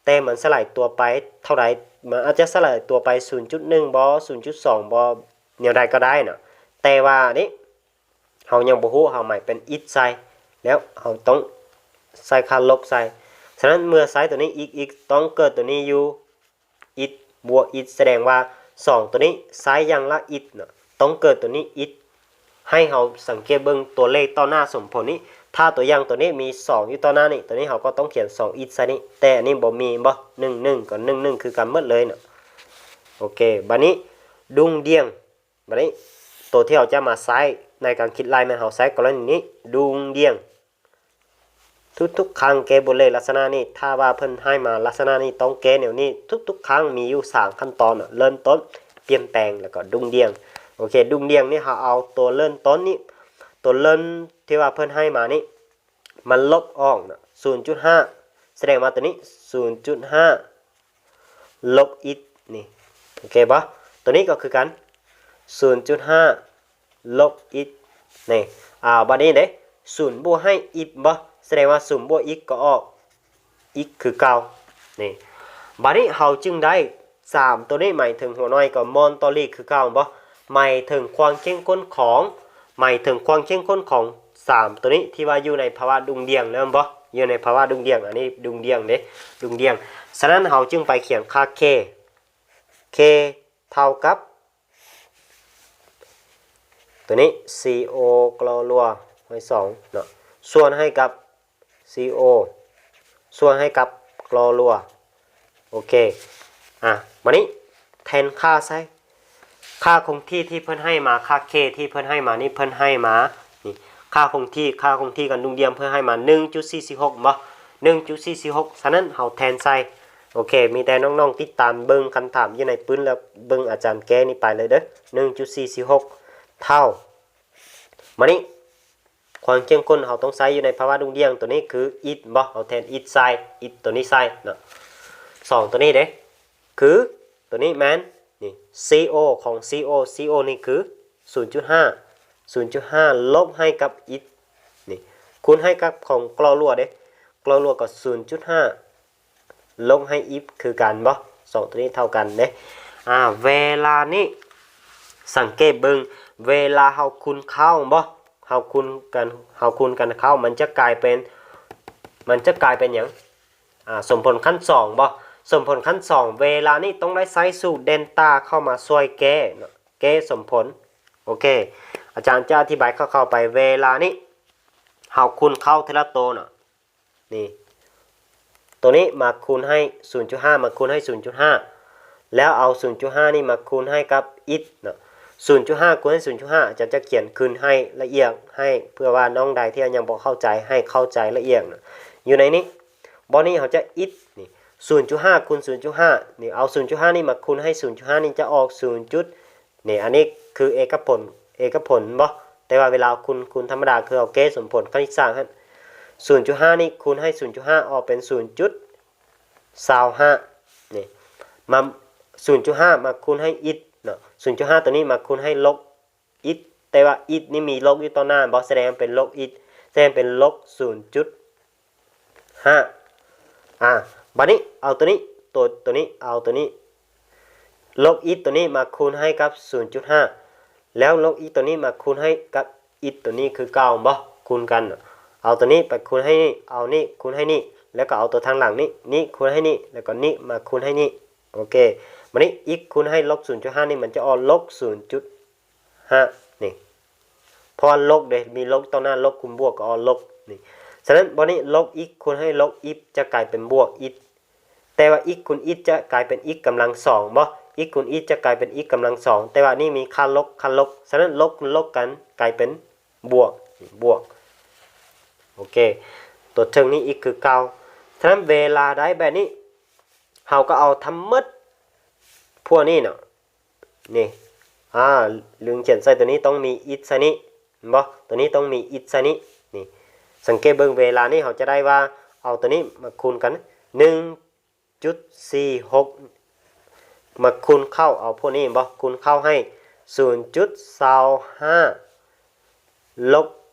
ແຕ່ມັນສະຫຼາຍຕົວໄປເທົ່າໃດ? ມັນອາດຈະສະຫຼາຍຕົວໄປສູນຈຸດໜຶ່ງບໍ ສູນຈຸດສອງບໍ ແນວໃດກໍໄດ້ເນາະ ແຕ່ວ່ານີ້ ເຮົາຍັງບໍ່ຮູ້ ເຮົາໝາຍເປັນ x ໃສ່ ແລ້ວເຮົາຕ້ອງໃສ່ຄ່າລົບໃສ່. ສະນັ້ນເມື່ອໃຊ້ຕົວນີ້ x x ຕ້ອງເກີດຕົວນີ້ຢູ່ x ບວກ x ສະແດງວ່າສອງຕົວນີ້ໃຊ້ຢ່າງລະ x ເນາະ ຕ້ອງເກີດຕົວນີ້ x ໃຫ້ເຮົາສັງເກດເບິ່ງຕົວເລກຕໍ່ໜ້າສົມຜົນນີ້ ຖ້າຕົວຢ່າງຕົວນີ້ມີສອງຢູ່ຕໍ່ໜ້ານີ້ ຕົວນີ້ເຮົາກໍຕ້ອງຂຽນສອງ x ໃສ່ນີ້ ແຕ່ອັນນີ້ບໍ່ມີ ເຫັນບໍ່? ໜຶ່ງ ໜຶ່ງ ກໍ ໜຶ່ງ ໜຶ່ງ ຄືກັນໝົດເລີຍເນາະ. ໂອເຄ ບາດນີ້ດຸ່ງດ່ຽງ ບາດນີ້ ໂຕທີ່ເຮົາຈະມາໃຊ້ໃນການຄິດໄລ່ແມ່ນເຮົາໃຊ້ກໍລະນີນີ້ ດຸ່ງດ່ຽງ ທຸກໆຄັ້ງແກ້ບົດເລກລັກສະນະນີ້ ຖ້າວ່າເພິ່ນໃຫ້ມາລັກສະນະນີ້ ຕ້ອງແກ້ແນວນີ້ທຸກໆຄັ້ງ ມີຢູ່ສາມຂັ້ນຕອນເນາະ ເລີ່ມຕົ້ນ, ປ່ຽນແປງ ແລ້ວກໍດຸ່ງດ່ຽງ. ໂອເຄ ດຸ່ງດ່ຽງນີ້ ເຮົາເອົາຕົວເລີ່ມຕົ້ນນີ້ ຕົວເລີ່ມທີ່ວ່າເພິ່ນໃຫ້ມານີ້ ມັນລົບອອກເນາະ ສູນຈຸດຫ້າ ສະແດງວ່າຕົວນີ້ ສູນຈຸດຫ້າ ລົບ x ນີ້ ໂອເຄບໍ່? ຕົວນີ້ກໍຄືກັນ ສູນຈຸດຫ້າ ລົບ x ນີ້ ອາ ບາດນີ້ເດ້ ສູນບວກໃຫ້ x ບໍ່ ສະແດງວ່າສູນບວກ x ກໍອອກ x ຄືເກົ່າ ນີ້ ບາດນີ້ເຮົາຈຶ່ງໄດ້ ສາມ ຕົວນີ້ໝາຍເຖິງຫົວໜ່ວຍກໍມ່ອນຕໍ່ລີກຄືເກົ່າບໍ່? ໝາຍເຖິງຄວາມເຂັ້ມຂຸ້ນຂອງ ໝາຍເຖິງຄວາມເຂັ້ມຂຸ້ນຂອງສາມຕົວນີ້ທີ່ວ່າຢູ່ໃນພາວະດຸ່ງດ່ຽງແລ້ວແມ່ນບໍ່? ຢູ່ໃນພາວະດຸ່ງດ່ຽງ ອັນນີ້ດຸ່ງດ່ຽງເດ້ ດຸ່ງດ່ຽງ. ສະນັ້ນເຮົາຈຶ່ງໄປຂຽນຄ່າ K K ເທົ່າກັບ ຕົວນີ້ C O ກລໍລົວ ຫ້ອຍສອງເນາະ ສ່ວນໃຫ້ກັບ C O ສ່ວນໃຫ້ກັບກລໍລົວ ໂອເຄ ອາ ບາດນີ້ແທນຄ່າໃສ່ ຄ່າຄົງທີ່ທີ່ເພິ່ນໃຫ້ມາ ຄ່າ K ທີ່ເພິ່ນໃຫ້ມານີ້ ເພິ່ນໃຫ້ມາ ນີ້ ຄ່າຄົງທີ່ ຄ່າຄົງທີ່ການດຸ່ງດ່ຽງ ເພິ່ນໃຫ້ມາ ໜຶ່ງຈຸດສີ່ສີ່ຫົກ ບໍ່ ໜຶ່ງຈຸດສີ່ສີ່ຫົກ ສະນັ້ນເຮົາແທນໃສ່ ໂອເຄ ມີແຕ່ນ້ອງໆຕິດຕາມເບິ່ງຄຳຖາມຢູ່ໃນປຶ້ມ ແລ້ວເບິ່ງອາຈານແກ້ນີ້ໄປເລີຍເດີ້ ໜຶ່ງຈຸດສີ່ສີ່ຫົກ ເທົ່າ ມານີ້ ຄວາມເຂັ້ມຂຸ້ນເຮົາຕ້ອງໃຊ້ຢູ່ໃນພາວະດຸ່ງດ່ຽງ ຕົວນີ້ຄື x ບໍ່ ເຮົາແທນ x ໃສ່ x ຕົວນີ້ໃສ່ເນາະ ສອງ ຕົວນີ້ເດ້ ຄືຕົວນີ້ແມ່ນ ນີ້ C O ຂອງ C O C O ນີ້ຄື ສູນຈຸດຫ້າ ສູນຈຸດຫ້າ ລົບໃຫ້ກັບ x ນີ້ ຄູນໃຫ້ກັບຂອງກລໍລົວເດ້ ກລໍລົວກໍ ສູນຈຸດຫ້າ ລົບໃຫ້ x ຄືກັນບໍ່? ສອງຕົວນີ້ເທົ່າກັນເດ້ ອາ ເວລານີ້ ສັງເກດເບິ່ງ ເວລາເຮົາຄູນເຂົ້າບໍ່? ເຮົາຄູນກັນ ເຮົາຄູນກັນເຂົ້າ ມັນຈະກາຍເປັນ ມັນຈະກາຍເປັນຫຍັງ? ອາ ສົມຜົນຂັ້ນສອງບໍ່? ສົມຜົນຂັ້ນສອງ ເວລານີ້ຕ້ອງໄດ້ໃຊ້ສູດເດນຕາເຂົ້າມາຊ່ວຍແກ້ເນາະ ແກ້ສົມຜົນ ໂອເຄ ອາຈານຈະອະທິບາຍຄ່າວໆໄປ ເວລານີ້ ເຮົາຄູນເຂົ້າເທື່ອລະໂຕເນາະ ນີ້ ໂຕນີ້ມາຄູນໃຫ້ ສູນຈຸດຫ້າ ມາຄູນໃຫ້ ສູນຈຸດຫ້າ ແລ້ວເອົາ ສູນຈຸດຫ້າ ນີ້ມາຄູນໃຫ້ກັບ x ເນາະ ສູນຈຸດຫ້າ ຄູນໃຫ້ ສູນຈຸດຫ້າ ອາຈານຈະຂຽນຂຶ້ນໃຫ້ລະອຽດໃຫ້ ເພື່ອວ່ານ້ອງໃດທີ່ຍັງບໍ່ເຂົ້າໃຈ ໃຫ້ເຂົ້າໃຈລະອຽດເນາະ ຢູ່ໃນນີ້ ບ່ອນນີ້ເຮົາຈະ x ນີ້ ສູນຈຸດຫ້າ ຄູນ ສູນຈຸດຫ້າ ນີ້ ເອົາ ສູນຈຸດຫ້າ ນີ້ມາຄູນໃຫ້ ສູນຈຸດຫ້າ ນີ້ຈະອອກ ສູນຈຸດ ນີ້ ອັນນີ້ຄືເອກະຜົນ ເອກະຜົນບໍ່? ແຕ່ວ່າເວລາຄູນ ຄູນທຳມະດາ ຄືເອົາແກ້ສົມຜົນຄະນິດສາດຫັ້ນ ສູນຈຸດຫ້າ ນີ້ຄູນໃຫ້ ສູນຈຸດຫ້າ ອອກເປັນ ສູນຈຸດຊາວຫ້າ ນີ້ ມາ ສູນຈຸດຫ້າ ມາຄູນໃຫ້ x ເນາະ ສູນຈຸດຫ້າ ຕົວນີ້ມາຄູນໃຫ້ລົບ x ແຕ່ວ່າ x ນີ້ມີລົບຢູ່ຕໍ່ໜ້າບໍ່? ສະແດງເປັນລົບ x ສະແດງເປັນລົບ ສູນຈຸດ ຫ້າ ອາ ບາດນີ້ເອົາຕົວນີ້ ຕົວ ຕົວນີ້ ເອົາຕົວນີ້ ລົບ x ຕົວນີ້ມາຄູນໃຫ້ກັບ ສູນຈຸດຫ້າ ແລ້ວລົບ x ຕົວນີ້ມາຄູນໃຫ້ກັບ x ຕົວນີ້ຄືເກົ່າບໍ່? ຄູນກັນ ເອົາຕົວນີ້ໄປຄູນໃຫ້ນີ້ ເອົານີ້ຄູນໃຫ້ນີ້ ແລ້ວກໍເອົາຕົວທາງຫຼັງນີ້ ນີ້ຄູນໃຫ້ນີ້ ແລ້ວກໍນີ້ມາຄູນໃຫ້ນີ້ ໂອເຄ ບາດນີ້ x ຄູນໃຫ້ລົບ ສູນຈຸດຫ້າ ນີ້ ມັນຈະອອກລົບ ສູນຈຸດ ຫ້າ ນີ້ ເພາະວ່າລົບເດ້ ມີລົບຕໍ່ໜ້າ ລົບຄູນບວກກໍອອກລົບ ນີ້ ສະນັ້ນ ບ່ອນນີ້ ລົບ x ຄູນໃຫ້ລົບ x ຈະກາຍເປັນບວກ x ແຕ່ວ່າ x ຄູນ x ຈະກາຍເປັນ x ກຳລັງສອງບໍ່? x ຄູນ x ຈະກາຍເປັນ x ກຳລັງສອງ ແຕ່ວ່ານີ້ມີຄ່າລົບ ຄ່າລົບ ສະນັ້ນ ລົບຄູນລົບກັນກາຍເປັນບວກ ບວກ ໂອເຄ ຕົວເທິງນີ້ x ຄືເກົ່າ ສະນັ້ນ ເວລາໄດ້ແບບນີ້ ເຮົາກໍເອົາທັງໝົດພວກນີ້ເນາະ ນີ້ ອາ ລຶງຂຽນໃສ່ຕົວນີ້ ຕ້ອງມີ x ໃສ່ນີ້ ເຫັນບໍ່? ຕົວນີ້ຕ້ອງມີ x ໃສ່ນີ້ ນີ້ ສັງເກດເບິ່ງ ເວລານີ້ເຮົາຈະໄດ້ວ່າ ເອົາໂຕນີ້ມາຄູນກັນ ໜຶ່ງຈຸດສີ່ຫົກ ມາຄູນເຂົ້າເອົາພວກນີ້ບໍ່ ຄູນເຂົ້າໃຫ້ສູນຈຸດຊາວຫ້າ ລົບ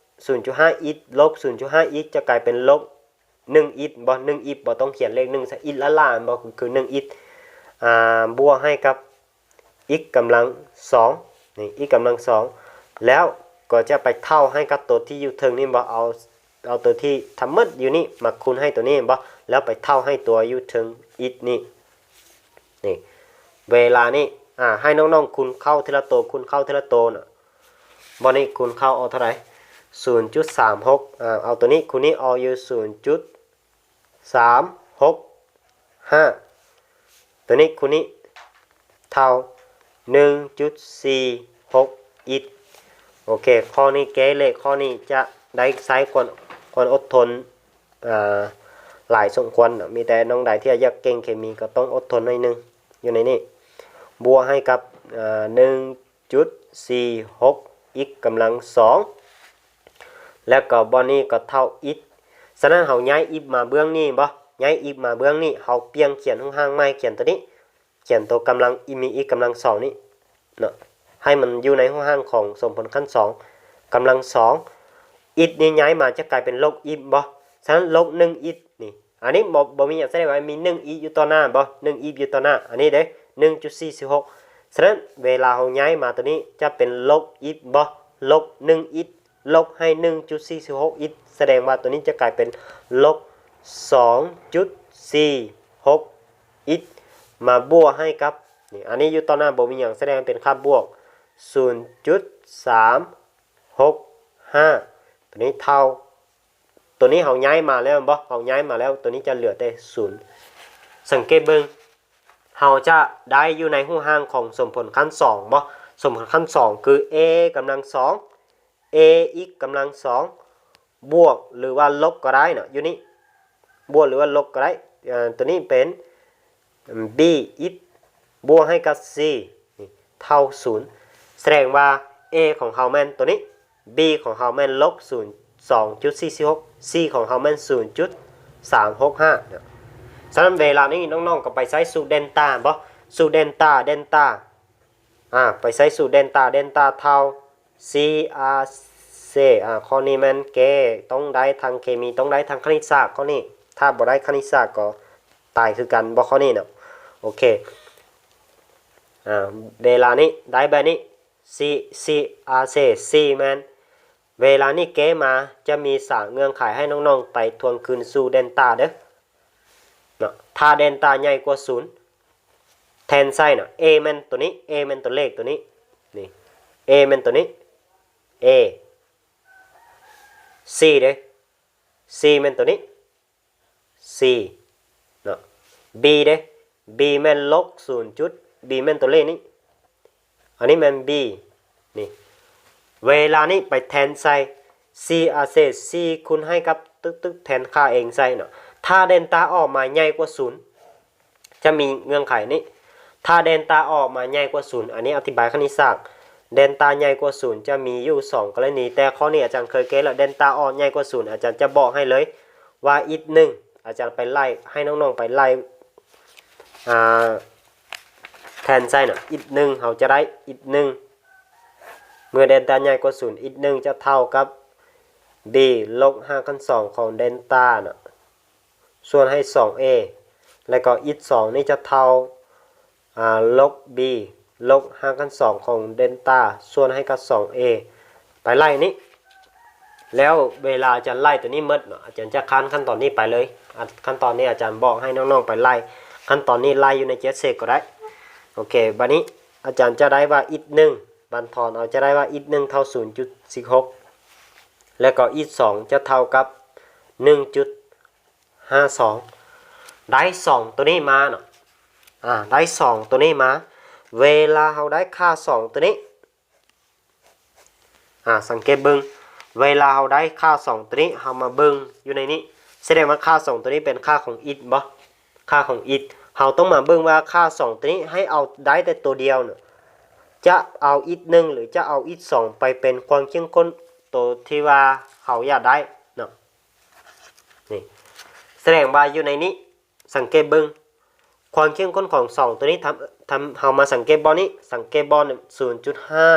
ສູນຈຸດຫ້າອິກ ລົບສູນຈຸດຫ້າອິກ ຈະກາຍເປັນລົບໜຶ່ງອິກບໍ່ ໜຶ່ງອິກບໍ່ ຕ້ອງຂຽນເລກໜຶ່ງໃສ່ ອິກລ້າໆ ແມ່ນບໍ່ ຄືໜຶ່ງອິກ ອ່າ ບວກໃຫ້ກັບ ອິກກຳລັງສອງ ນີ້ ອິກກຳລັງສອງ ແລ້ວກໍຈະໄປເທົ່າໃຫ້ກັບໂຕທີ່ຢູ່ເທິງນີ້ບໍ່ ເອົາ ເອົາໂຕທີ່ທັງໝົດຢູ່ນີ້ມາຄູນໃຫ້ໂຕນີ້ແມ່ນບໍ່ ແລ້ວໄປເທົ່າໃຫ້ຕົວຢູ່ເທິງອິກນີ້ ນີ້ ເວລານີ້ ອ່າ ໃຫ້ນ້ອງໆຄູນເຂົ້າທີລະໂຕ ຄູນເຂົ້າທີລະໂຕນະ ບໍ່ນີ້ຄູນເຂົ້າອອກເທົ່າໃດ ສູນຈຸດສາມຫົກ ອ່າ ເອົາໂຕນີ້ຄູນນີ້ອອກຢູ່ສູນຈຸດ ສາມຫົກຫ້າ ໂຕນີ້ຄູນນີ້ເທົ່າໜຶ່ງຈຸດສີ່ຫົກອິກ ໂອເຄ ຂໍ້ນີ້ແກ້ເລກຂໍ້ນີ້ຈະໄດ້ໃຊ້ຄວາມ ຄວາມອົດທົນ ອ່າ ຫຼາຍສົມຄວນເນາະ ມີແຕ່ນ້ອງໃດທີ່ຢາກເກັ່ງເຄມີກໍຕ້ອງອົດທົນໜ້ອຍໜຶ່ງ ຢູ່ໃນນີ້ ບວກໃຫ້ກັບ ອ່າ ໜຶ່ງ ຈຸດສີ່ຫົກອິກກຳລັງສອງ ແລ້ວກໍບ່ອນນີ້ກໍເທົ່າອິກ ສະນັ້ນເຮົາຍ້າຍອິກມາເບື້ອງນີ້ບໍ່ ຍ້າຍອິກມາເບື້ອງນີ້ ເຮົາປ່ຽນຂຽນຮູບຮ່າງໃໝ່ ຂຽນໂຕນີ້ ຂຽນໂຕກຳລັງ ມີອິກກຳລັງສອງນີ້ເນາະ ໃຫ້ມັນຢູ່ໃນຮູບຮ່າງຂອງສົມຜົນຂັ້ນສອງ ກຳລັງສອງ ອິກນີ້ຍ້າຍມາຈະກາຍເປັນລົບອິກບໍ່ ສະນັ້ນລົບໜຶ່ງອິກນີ້ ອັນນີ້ບໍ່ ບໍ່ມີຫຍັງ ສະແດງວ່າມີໜຶ່ງອິກຢູ່ຕໍ່ໜ້າບໍ່ ໜຶ່ງອິກຢູ່ຕໍ່ໜ້າ ອັນນີ້ເດ້ ໜຶ່ງຈຸດສີ່ສີ່ຫົກ ສະນັ້ນເວລາເຮົາຍ້າຍມາໂຕນີ້ຈະເປັນລົບອິກບໍ່ ລົບໜຶ່ງອິກ ລົບໃຫ້ໜຶ່ງຈຸດສີ່ສີ່ຫົກອິກ ສະແດງວ່າໂຕນີ້ຈະກາຍເປັນລົບສອງຈຸດສີ່ຫົກອິກ ມາບວກໃຫ້ກັບ ນີ້ ອັນນີ້ຢູ່ຕໍ່ໜ້າບໍ່ມີຫຍັງ ສະແດງເປັນຄ່າບວກ ສູນຈຸດສາມຫົກຫ້າ ໂຕນີ້ເທົ່າ ໂຕນີ້ເຮົາຍ້າຍມາແລ້ວແມ່ນບໍ່ ເຮົາຍ້າຍມາແລ້ວ ໂຕນີ້ຈະເຫຼືອແຕ່ສູນ ສັງເກດເບິ່ງ ເຮົາຈະໄດ້ຢູ່ໃນຮູບຮ່າງຂອງສົມຜົນຂັ້ນສອງບໍ່ ສົມຜົນຂັ້ນສອງຄື a ກຳລັງສອງ a x ກຳລັງສອງ ບວກ ຫຼືວ່າລົບກໍໄດ້ເນາະ ຢູ່ນີ້ ບວກ ຫຼືວ່າລົບກໍໄດ້ ເອີ ໂຕນີ້ເປັນ b x ບວກໃຫ້ກັບ c ນີ້ ເທົ່າສູນ ສະແດງວ່າ a ຂອງເຮົາແມ່ນໂຕນີ້ b ຂອງເຮົາແມ່ນລົບສູນ ສອງຈຸດສີ່ສີ່ຫົກ c ຂອງເຮົາແມ່ນສູນຈຸດສາມຫົກຫ້າເນາະ ສະນັ້ນເວລານີ້ນ້ອງໆກໍໄປໃຊ້ສູດເດນຕາບໍ່ ສູດເດນຕາ ເດນຕາ ອ່າ ໄປໃຊ້ສູດເດນຕາ ເດນຕາເທົ່າ crc ອ່າ ຂໍ້ນີ້ແມ່ນແກ້ ຕ້ອງໄດ້ທາງເຄມີ ຕ້ອງໄດ້ທາງຄະນິດສາດ ຂໍ້ນີ້ ຖ້າບໍ່ໄດ້ຄະນິດສາດກໍຕາຍຄືກັນບໍ່ ຂໍ້ນີ້ເນາະ ໂອເຄ ອ່າ ເວລານີ້ໄດ້ແບບນີ້ crc ແມ່ນ ເວລານີ້ແກ້ມາຈະມີສາມເງື່ອນໄຂໃຫ້ນ້ອງໆໄປທວງຄືນສູ່ເດນຕາເດີ້ ເນາະ ຖ້າເດນຕາໃຫຍ່ກວ່າສູນ ແທນໃສ່ເນາະ a ແມ່ນໂຕນີ້ a ແມ່ນຕົວເລກໂຕນີ້ ນີ້ a ແມ່ນໂຕນີ້ a c ເດ້ c ແມ່ນໂຕນີ້ c ເນາະ b ເດ້ b ແມ່ນລົບສູນຈຸດ b ແມ່ນຕົວເລກນີ້ ອັນນີ້ແມ່ນ b ນີ້ ເວລານີ້ໄປແທນໃສ່ crc ຄູນໃຫ້ກັບຕຶກໆ ແທນຄ່າ x ໃສ່ເນາະ ຖ້າເດນຕາອອກມາໃຫຍ່ກວ່າສູນ ຈະມີເງື່ອນໄຂນີ້ ຖ້າເດນຕາອອກມາໃຫຍ່ກວ່າສູນ ອັນນີ້ອະທິບາຍຄະນິດສາດ ເດນຕາໃຫຍ່ກວ່າສູນຈະມີຢູ່ສອງກໍລະນີ ແຕ່ຂໍ້ນີ້ອາຈານເຄີຍແກ້ແລ້ວ ເດນຕາອອກໃຫຍ່ກວ່າສູນ ອາຈານຈະບອກໃຫ້ເລີຍວ່າ x ໜຶ່ງ ອາຈານໄປໄລ່ ໃຫ້ນ້ອງໆໄປໄລ່ ອ່າ ແທນໃສ່ເນາະ x ໜຶ່ງ ເຮົາຈະໄດ້ x ໜຶ່ງ ເມື່ອເດນຕາໃຫຍ່ກວ່າສູນ x ໜຶ່ງຈະເທົ່າກັບ b ລົບຮາກຂັ້ນສອງຂອງເດນຕາເນາະ ສ່ວນໃຫ້ສອງເອ ແລ້ວກໍ x ສອງນີ້ຈະເທົ່າ ອ່າ ລົບ b ລົບຮາກຂັ້ນສອງຂອງເດນຕາ ສ່ວນໃຫ້ກັບສອງເອ ໄປໄລ່ນີ້ ແລ້ວເວລາອາຈານໄລ່ຕົວນີ້ໝົດເນາະ ອາຈານຈະຂ້າມຂັ້ນຕອນນີ້ໄປເລີຍ ອ່າ ຂັ້ນຕອນນີ້ອາຈານບອກໃຫ້ນ້ອງໆໄປໄລ່ ຂັ້ນຕອນນີ້ໄລ່ຢູ່ໃນ J S X ກໍໄດ້ ໂອເຄ ບັດນີ້ອາຈານຈະໄດ້ວ່າ x ໜຶ່ງ ບັນທອນເອົາ ຈະໄດ້ວ່າ x ໜຶ່ງເທົ່າ ສູນຈຸດສີ່ຫົກ ແລ້ວກໍ x ສອງຈະເທົ່າກັບ ໜຶ່ງຈຸດ ຫ້າສອງ ໄດ້ສອງຕົວນີ້ມາເນາະ ອາ ໄດ້ສອງຕົວນີ້ມາ ເວລາເຮົາໄດ້ຄ່າສອງຕົວນີ້ ອາ ສັງເກດເບິ່ງ ເວລາເຮົາໄດ້ຄ່າສອງຕົວນີ້ ເຮົາມາເບິ່ງຢູ່ໃນນີ້ ສະແດງວ່າຄ່າສອງຕົວນີ້ເປັນຄ່າຂອງ x ບໍ່? ຄ່າຂອງ x ເຮົາຕ້ອງມາເບິ່ງວ່າຄ່າສອງຕົວນີ້ໃຫ້ເອົາໄດ້ແຕ່ຕົວດຽວເນາະ ຈະເອົາ x ໜຶ່ງ ຫຼື ຈະເອົາ x ສອງໄປເປັນຄວາມເຂັ້ມຂຸ້ນໂຕທີ່ວ່າເຮົາຢາກໄດ້ເນາະ. ນີ້ ສະແດງວ່າຢູ່ໃນນີ້ ສັງເກດເບິ່ງ ຄວາມເຂັ້ມຂຸ້ນຂອງສອງໂຕນີ້ ທຳ ທຳ ເຮົາມາສັງເກດບ່ອນນີ້ ສັງເກດບ່ອນສູນຈຸດຫ້າ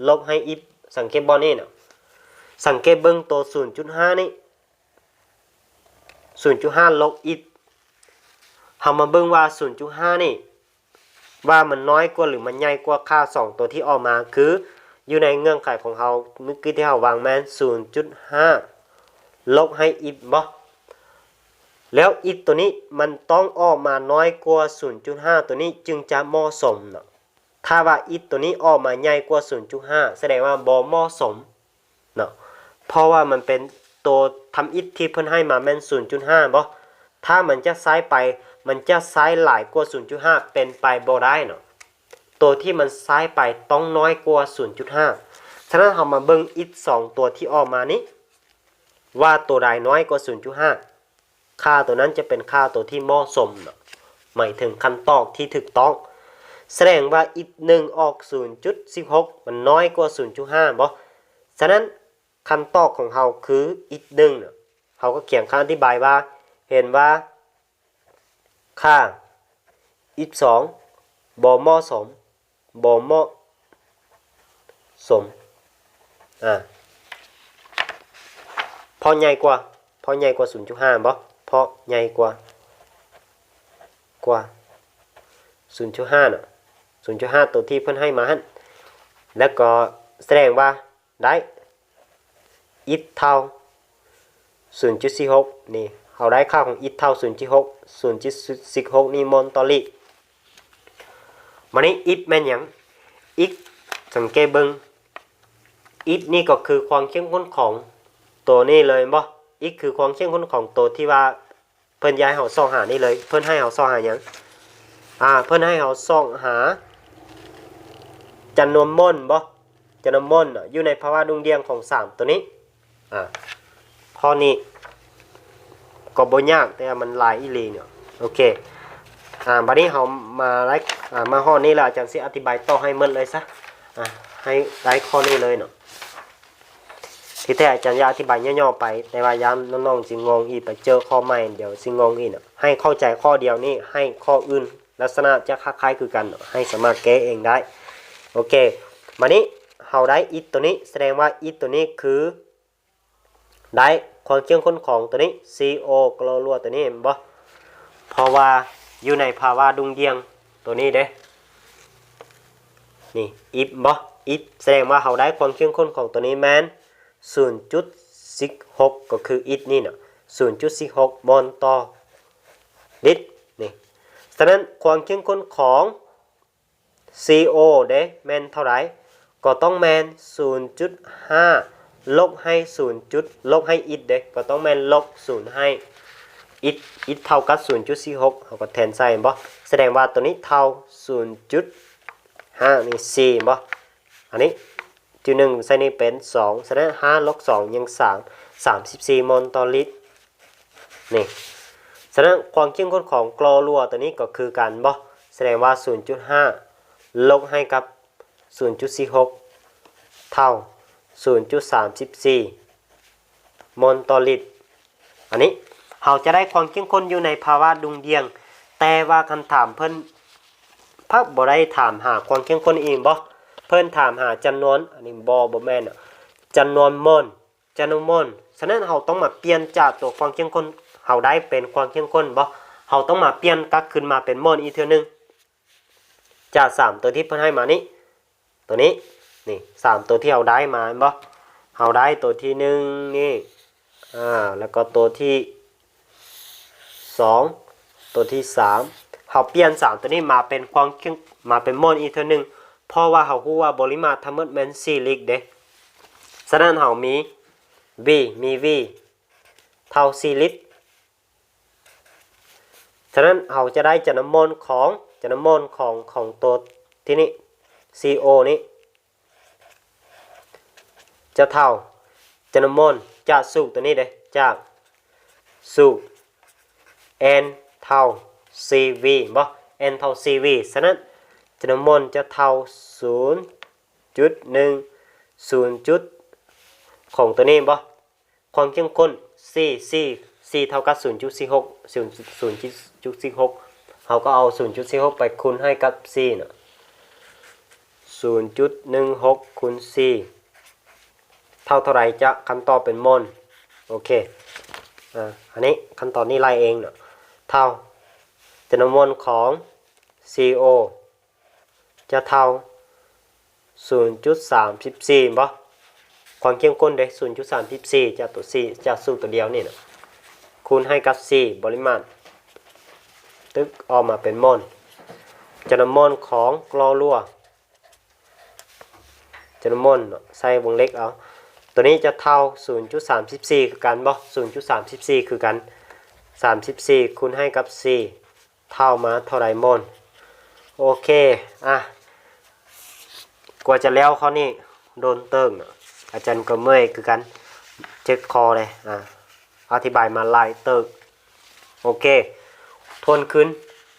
ລົບໃຫ້ x ສັງເກດບ່ອນນີ້ນະ ສັງເກດເບິ່ງໂຕສູນຈຸດຫ້ານີ້ ສູນຈຸດຫ້າລົບ x ເຮົາມາເບິ່ງວ່າສູນຈຸດຫ້ານີ້ ວ່າມັນນ້ອຍກວ່າ ຫຼື ມັນໃຫຍ່ກວ່າຄ່າສອງໂຕທີ່ອອກມາ ຄືຢູ່ໃນເງື່ອນໄຂຂອງເຮົາມື້ກີ້ທີ່ເຮົາວາງແມ່ນສູນຈຸດຫ້າລົບໃຫ້ x ບໍ່ ແລ້ວ x ໂຕນີ້ມັນຕ້ອງອອກມານ້ອຍກວ່າສູນຈຸດຫ້າໂຕນີ້ຈຶ່ງຈະເໝາະສົມເນາະ. ຖ້າວ່າ x ໂຕນີ້ອອກມາໃຫຍ່ກວ່າສູນຈຸດຫ້າ ສະແດງວ່າບໍ່ເໝາະສົມເນາະ ເພາະວ່າມັນເປັນໂຕທຳອິດທີ່ເພິ່ນໃຫ້ມາແມ່ນສູນຈຸດຫ້າບໍ່ ຖ້າມັນຈະໃຊ້ໄປ ມັນຈະໃຊ້ຫຼາຍກວ່າສູນຈຸດຫ້າ ເປັນໄປບໍ່ໄດ້ເນາະ. ໂຕທີ່ມັນໃຊ້ໄປຕ້ອງນ້ອຍກວ່າສູນຈຸດຫ້າ. ສະນັ້ນເຮົາມາເບິ່ງ x ສອງໂຕທີ່ອອກມານີ້ ວ່າໂຕໃດນ້ອຍກວ່າສູນຈຸດຫ້າ ຄ່າໂຕນັ້ນຈະເປັນຄ່າໂຕທີ່ເໝາະສົມເນາະ ໝາຍເຖິງຄຳຕອບທີ່ຖືກຕ້ອງ. ສະແດງວ່າ x ໜຶ່ງອອກສູນຈຸດສິບຫົກ ມັນນ້ອຍກວ່າສູນຈຸດຫ້າບໍ່? ສະນັ້ນຄຳຕອບຂອງເຮົາຄື x ໜຶ່ງເນາະ ເຮົາກໍຂຽນຄຳອະທິບາຍວ່າ ເຫັນວ່າຄ່າ x ສອງ ບໍ່ເໝາະສົມ ບໍ່ເໝາະສົມ ອາ ເພາະໃຫຍ່ກວ່າ ເພາະໃຫຍ່ກວ່າສູນຈຸດຫ້າບໍ່? ເພາະໃຫຍ່ກວ່າ ກວ່າສູນຈຸດຫ້າເນາະ ສູນຈຸດຫ້າໂຕທີ່ເພິ່ນໃຫ້ມາຫັ້ນ ແລ້ວກໍສະແດງວ່າ ໄດ້ x ເທົ່າສູນຈຸດສີ່ຫົກ ນີ້ ເຮົາໄດ້ຄ່າຂອງ x ເທົ່າສູນຈຸດສີ່ຫົກ ສູນຈຸດສີ່ຫົກນີ້ໂມນຕໍ່ລິດ. ບາດນີ້ x ແມ່ນຫຍັງ? x ສັງເກດເບິ່ງ x ນີ້ກໍຄືຄວາມເຂັ້ມຂຸ້ນຂອງໂຕນີ້ເລີຍແມ່ນບໍ່? x ຄືຄວາມເຂັ້ມຂຸ້ນຂອງໂຕທີ່ວ່າ ເພິ່ນຢາກໃຫ້ເຮົາຊອກຫານີ້ເລີຍ ເພິ່ນໃຫ້ເຮົາຊອກຫາຫຍັງ? ອາ ເພິ່ນໃຫ້ເຮົາຊອກຫາຈຳນວນໂມນບໍ່? ຈຳນວນໂມນຢູ່ໃນພາວະດຸ່ງດ່ຽງຂອງສາມໂຕນີ້ ອາ ຂໍ້ນີ້ກໍບໍ່ຍາກ ແຕ່ວ່າມັນຫຼາຍອີ່ຫຼີເນາະ. ໂອເຄ ອາ ບາດນີ້ເຮົາມາໄລ່ ອາ ມາຮອດນີ້ແລ້ວ ອາຈານຊິອະທິບາຍຕໍ່ໃຫ້ໝົດເລີຍຊະ ອາ ໃຫ້ໄດ້ຂໍ້ນີ້ເລີຍເນາະ. ທີ່ແທ້ອາຈານຢາກອະທິບາຍຫຍໍ້ໆໄປ ແຕ່ວ່າຢ້ານນ້ອງໆຊິງົງອີກ ໄປເຈີຂໍ້ໃໝ່ດຽວຊິງົງອີກເນາະ. ໃຫ້ເຂົ້າໃຈຂໍ້ດຽວນີ້ ໃຫ້ຂໍ້ອື່ນລັກສະນະຈະຄ້າຍໆຄືກັນເນາະ ໃຫ້ສາມາດແກ້ເອງໄດ້. ໂອເຄ ບາດນີ້ເຮົາໄດ້ x ໂຕນີ້ ສະແດງວ່າ x ໂຕນີ້ຄື ໄດ້ຄວາມເຂັ້ມຂຸ້ນຂອງໂຕນີ້ C O ກໍລໍລົວໂຕນີ້ແມ່ນບໍ່? ເພາະວ່າຢູ່ໃນພາວະດຸ່ງດ່ຽງໂຕນີ້ເດ້ ນີ້ x ບໍ່? x ສະແດງວ່າເຮົາໄດ້ຄວາມເຂັ້ມຂຸ້ນຂອງໂຕນີ້ແມ່ນສູນຈຸດສິບຫົກ ກໍຄື x ນີ້ນະ ສູນຈຸດສິບຫົກໂມນຕໍ່ລິດ ນີ້. ສະນັ້ນຄວາມເຂັ້ມຂຸ້ນຂອງ C O ເດ້ ແມ່ນເທົ່າໃດ? ກໍຕ້ອງແມ່ນສູນຈຸດຫ້າລົບໃຫ້ສູນຈຸດ ລົບໃຫ້ x ເດ້ ກໍຕ້ອງແມ່ນລົບສູນໃຫ້ x x ເທົ່າກັບສູນຈຸດສີ່ຫົກ ເຮົາກໍແທນໃສ່ແມ່ນບໍ່? ສະແດງວ່າໂຕນີ້ເທົ່າສູນຈຸດຫ້ານີ້ ສີ່ແມ່ນບໍ່? ອັນນີ້ຈຸດໜຶ່ງໃສ່ນີ້ເປັນສອງ ສະນັ້ນຫ້າລົບສອງຍັງສາມ ສາມສິບສີ່ໂມນຕໍ່ລິດ. ນີ້ ສະນັ້ນຄວາມເຂັ້ມຂຸ້ນຂອງກລໍລົວໂຕນີ້ກໍຄືກັນບໍ່? ສະແດງວ່າສູນຈຸດຫ້າລົບໃຫ້ກັບສູນຈຸດສີ່ຫົກ ເທົ່າສູນຈຸດສາມສິບສີ່ໂມນຕໍ່ລິດ. ອັນນີ້ເຮົາຈະໄດ້ຄວາມເຂັ້ມຂຸ້ນຢູ່ໃນພາວະດຸ່ງດ່ຽງ ແຕ່ວ່າຄຳຖາມເພິ່ນພັດບໍ່ໄດ້ຖາມຫາຄວາມເຂັ້ມຂຸ້ນອີກບໍ່? ເພິ່ນຖາມຫາຈຳນວນ ອັນນີ້ບໍ່ ບໍ່ແມ່ນ ຈຳນວນໂມນ ຈຳນວນໂມນ. ສະນັ້ນເຮົາຕ້ອງມາປ່ຽນຈາກຕົວຄວາມເຂັ້ມຂຸ້ນເຮົາໄດ້ເປັນຄວາມເຂັ້ມຂຸ້ນບໍ່? ເຮົາຕ້ອງມາປ່ຽນກັບຄືນມາເປັນໂມນອີກເທື່ອໜຶ່ງ ຈາກສາມຕົວທີ່ເພິ່ນໃຫ້ມານີ້ ຕົວນີ້ ນີ້ ສາມຕົວທີ່ເຮົາໄດ້ມາແມ່ນບໍ່? ເຮົາໄດ້ຕົວທີໜຶ່ງນີ້ ອາ ແລ້ວກໍຕົວທີສອງ ຕົວທີສາມ ເຮົາປ່ຽນສາມຕົວນີ້ມາເປັນຄວາມເຂັ້ມ ມາເປັນໂມນອີກເທື່ອໜຶ່ງ ເພາະວ່າເຮົາຮູ້ວ່າບໍລິມາດທັງໝົດແມ່ນສີ່ລິດເດ້. ສະນັ້ນເຮົາມີ V ມີ V ເທົ່າສີ່ລິດ. ສະນັ້ນເຮົາຈະໄດ້ຈຳນວນໂມນຂອງ ຈຳນວນໂມນຂອງ ຂອງຕົວທີ່ນີ້ C O ນີ້ ຈະເທົ່າຈຳນວນໂມນຈາກສູດຕົວນີ້ເດ້ ຈາກສູດ N ເທົ່າ C V ບໍ່? N ເທົ່າ C V. ສະນັ້ນຈຳນວນໂມນຈະເທົ່າສູນຈຸດໜຶ່ງ ສູນຈຸດຂອງຕົວນີ້ບໍ່? ຄວາມເຂັ້ມຂຸ້ນ C C ສີ່ເທົ່າກັບສູນຈຸດສີ່ຫົກ ສູນຈຸດສີ່ຫົກ ເຮົາກໍເອົາສູນຈຸດສີ່ຫົກໄປຄູນໃຫ້ກັບສີ່ເນາະ ສູນຈຸດໜຶ່ງຫົກຄູນສີ່ ເທົ່າເທົ່າໃດຈະ ຄຳຕອບເປັນໂມນ. ໂອເຄ ອາ ອັນນີ້ ຂັ້ນຕອນນີ້ໄລ່ເອງເນາະ ເທົ່າ ຈຳນວນໂມນຂອງ ຊີໂອ ຈະເທົ່າ ສູນຈຸດສາມສິບສີ່ ແມ່ນບໍ່? ຄວາມເຂັ້ມຂຸ້ນເດ້ ສູນຈຸດສາມສິບສີ່ ຈາກຕົວ ຈາກສູດຕົວດຽວນີ້ນະ ຄູນໃຫ້ກັບສີ່ ບໍລິມານ ຕຶກ ອອກມາເປັນໂມນ ຈຳນວນໂມນຂອງກລໍລົວ ຈຳນວນໂມນເນາະ ໃສ່ວົງເລັບເອົາ ຕົວນີ້ຈະເທົ່າ ສູນຈຸດສາມສິບສີ່ ຄືກັນບໍ່? ສູນຈຸດສາມສິບສີ່ ຄືກັນ ສາມສິບສີ່ ຄູນໃຫ້ກັບສີ່ ເທົ່າມາເທົ່າໃດໂມນ? ໂອເຄ ອາ ກວ່າຈະແລ້ວຂໍ້ນີ້ ໂດນເຕີບເນາະ ອາຈານກໍເມື່ອຍຄືກັນ ເຈັບຄໍເດ້ ອາ ອະທິບາຍມາຫຼາຍເຕີບ. ໂອເຄ ທວນຄືນ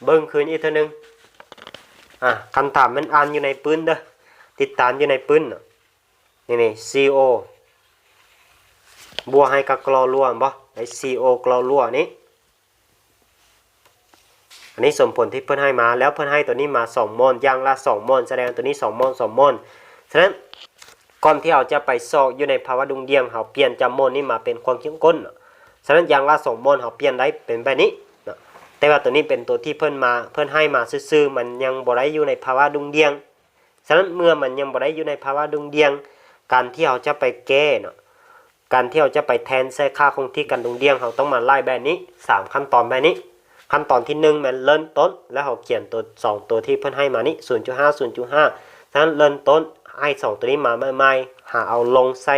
ເບິ່ງຄືນອີກເທື່ອໜຶ່ງ ອາ ຄຳຖາມແມ່ນອ່ານຢູ່ໃນປຶ້ມເດີ ຕິດຕາມຢູ່ໃນປຶ້ມເນາະ ນີ້ໆ ຊີໂອ ບວກໃຫ້ກັບກລໍລົວ ແມ່ນບໍ່? ໄດ້ ຊີໂອ ກລໍລົວນີ້ ອັນນີ້ສົມຜົນທີ່ເພິ່ນໃຫ້ມາ ແລ້ວເພິ່ນໃຫ້ຕົວນີ້ມາສອງໂມນ ຢ່າງລະສອງໂມນ ສະແດງຕົວນີ້ສອງໂມນ ສອງໂມນ. ສະນັ້ນ ກ່ອນທີ່ເຮົາຈະໄປຊອກຢູ່ໃນພາວະດຸ່ງດ່ຽງ ເຮົາປ່ຽນຈາກໂມນນີ້ມາເປັນຄວາມເຂັ້ມຂຸ້ນເນາະ. ສະນັ້ນ ຢ່າງລະສອງໂມນ ເຮົາປ່ຽນໄດ້ເປັນແບບນີ້ເນາະ ແຕ່ວ່າຕົວນີ້ເປັນຕົວທີ່ເພິ່ນມາ ເພິ່ນໃຫ້ມາຊື່ໆ ມັນຍັງບໍ່ໄດ້ຢູ່ໃນພາວະດຸ່ງດ່ຽງ. ສະນັ້ນ ເມື່ອມັນຍັງບໍ່ໄດ້ຢູ່ໃນພາວະດຸ່ງດ່ຽງ ການທີ່ເຮົາຈະໄປແກ້ເນາະ ການທີ່ເຮົາຈະໄປແທນໃສ່ຄ່າຄົງທີ່ກັນດຸ່ງດ່ຽງ ເຮົາຕ້ອງມາໄລ່ແບບນີ້ ສາມຂັ້ນຕອນແບບນີ້. ຂັ້ນຕອນທີໜຶ່ງແມ່ນເລີ່ມຕົ້ນ ແລ້ວເຮົາຂຽນຕົວ ສອງຕົວທີ່ເພິ່ນໃຫ້ມານີ້ ສູນຈຸດຫ້າ ສູນຈຸດຫ້າ. ສະນັ້ນເລີ່ມຕົ້ນ ໃຫ້ສອງຕົວນີ້ມາໃໝ່ໆ ຫາເອົາລົງໃສ່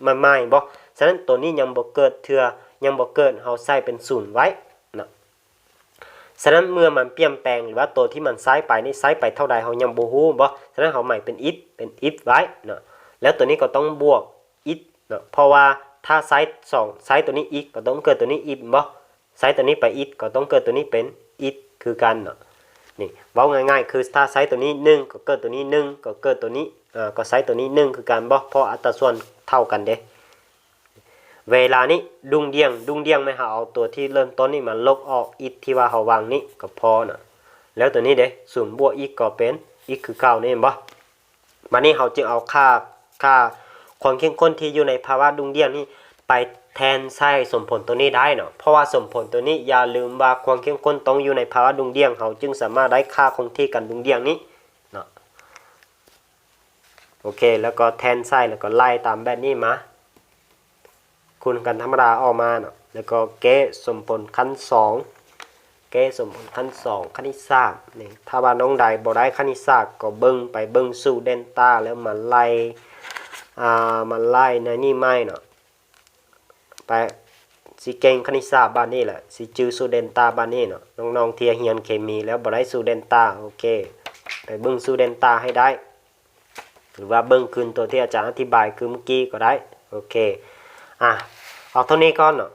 ໃໝ່ໆ ບໍ່? ສະນັ້ນຕົວນີ້ຍັງບໍ່ເກີດເທື່ອ ຍັງບໍ່ເກີດ ເຮົາໃສ່ເປັນສູນໄວ້ເນາະ. ສະນັ້ນເມື່ອມັນປ່ຽນແປງ ຫຼືວ່າຕົວທີ່ມັນໃຊ້ໄປນີ້ ໃຊ້ໄປເທົ່າໃດເຮົາຍັງບໍ່ຮູ້ບໍ່? ສະນັ້ນເຮົາໝາຍເປັນ if ເປັນ if ໄວ້ເນາະ ແລ້ວຕົວນີ້ກໍຕ້ອງບວກ if ເນາະ ເພາະວ່າຖ້າໃຊ້ສອງ ໃຊ້ຕົວນີ້ if ກໍຕ້ອງເກີດຕົວນີ້ if ບໍ່? ໃຊ້ຕົວນີ້ໄປ it ກໍຕ້ອງເກີດຕົວນີ້ເປັນ it ຄືກັນເນາະ. ນີ້ເວົ້າງ່າຍໆ ຄືຖ້າໃຊ້ຕົວນີ້ໜຶ່ງ ກໍເກີດຕົວນີ້ໜຶ່ງ ກໍເກີດຕົວນີ້ ເອີ ກໍໃຊ້ຕົວນີ້ໜຶ່ງຄືກັນບໍ່? ເພາະອັດຕາສ່ວນເທົ່າກັນເດ້. ເວລານີ້ດຸ່ງດ່ຽງ ດຸ່ງດ່ຽງແມ່ນເຮົາເອົາຕົວທີ່ເລີ່ມຕົ້ນນີ້ມາລົບອອກ it ທີ່ວ່າເຮົາວາງນີ້ກໍພໍນະ. ແລ້ວຕົວນີ້ເດ້ ສູນບວກ it ກໍເປັນ it ຄືເກົ່ານີ້ແມ່ນບໍ່? ບາດນີ້ເຮົາຈຶ່ງເອົາຄ່າ ຄ່າຄວາມເຂັ້ມຂຸ້ນທີ່ຢູ່ໃນພາວະດຸ່ງດ່ຽງນີ້ ໄປແທນໃສ່ສົມຜົນຕົວນີ້ໄດ້ເນາະ. ເພາະວ່າສົມຜົນຕົວນີ້ ຢ່າລືມວ່າຄວາມເຂັ້ມຂຸ້ນຕ້ອງຢູ່ໃນພາວະດຸ່ງດ່ຽງ ເຮົາຈຶ່ງສາມາດໄດ້ຄ່າຄົງທີ່ກັນດຸ່ງດ່ຽງນີ້ເນາະ. ໂອເຄ ແລ້ວກໍແທນໃສ່ ແລ້ວກໍໄລ່ຕາມແບບນີ້ມາ ຄູນກັນທຳມະດາອອກມາເນາະ ແລ້ວກໍແກ້ສົມຜົນຂັ້ນສອງ ແກ້ສົມຜົນຂັ້ນສອງຄະນິດສາດນີ້. ຖ້າວ່ານ້ອງໃດບໍ່ໄດ້ຄະນິດສາດ ກໍເບິ່ງໄປເບິ່ງສູດເດນຕາ ແລ້ວມາໄລ່ ອ່າ ມາໄລ່ໃນນີ້ໃໝ່ເນາະ. ໄປ ຊິເກັ່ງຄະນິດສາດບາດນີ້ແຫຼະ ຊິຈື່ສູດເດນຕາບາດນີ້ເນາະ. ນ້ອງໆທີ່ຮຽນເຄມີແລ້ວບໍ່ໄດ້ສູດເດນຕາ ໂອເຄ ໄປເບິ່ງສູດເດນຕາໃຫ້ໄດ້ ຫຼືວ່າເບິ່ງຄືນຕົວທີ່ອາຈານອະທິບາຍຄືເມື່ອກີ້ກໍໄດ້. ໂອເຄ ອາ ເອົາເທົ່ານີ້ກ່ອນເນາະ.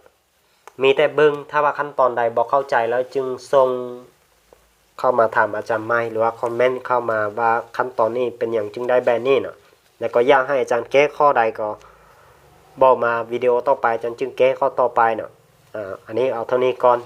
ມີແຕ່ເບິ່ງ ຖ້າວ່າຂັ້ນຕອນໃດບໍ່ເຂົ້າໃຈແລ້ວຈຶ່ງສົ່ງເຂົ້າມາຖາມອາຈານໃໝ່ ຫຼືວ່າຄອມເມັນເຂົ້າມາວ່າຂັ້ນຕອນນີ້ເປັນຫຍັງຈຶ່ງໄດ້ແບບນີ້ເນາະ. ແລ້ວກໍຢາກໃຫ້ອາຈານແກ້ຂໍ້ໃດກໍບອກມາ ວິດີໂອຕໍ່ໄປອາຈານຈຶ່ງແກ້ຂໍ້ຕໍ່ໄປເນາະ. ອາ ອັນນີ້ເອົາເທົ່ານີ້ກ່ອນ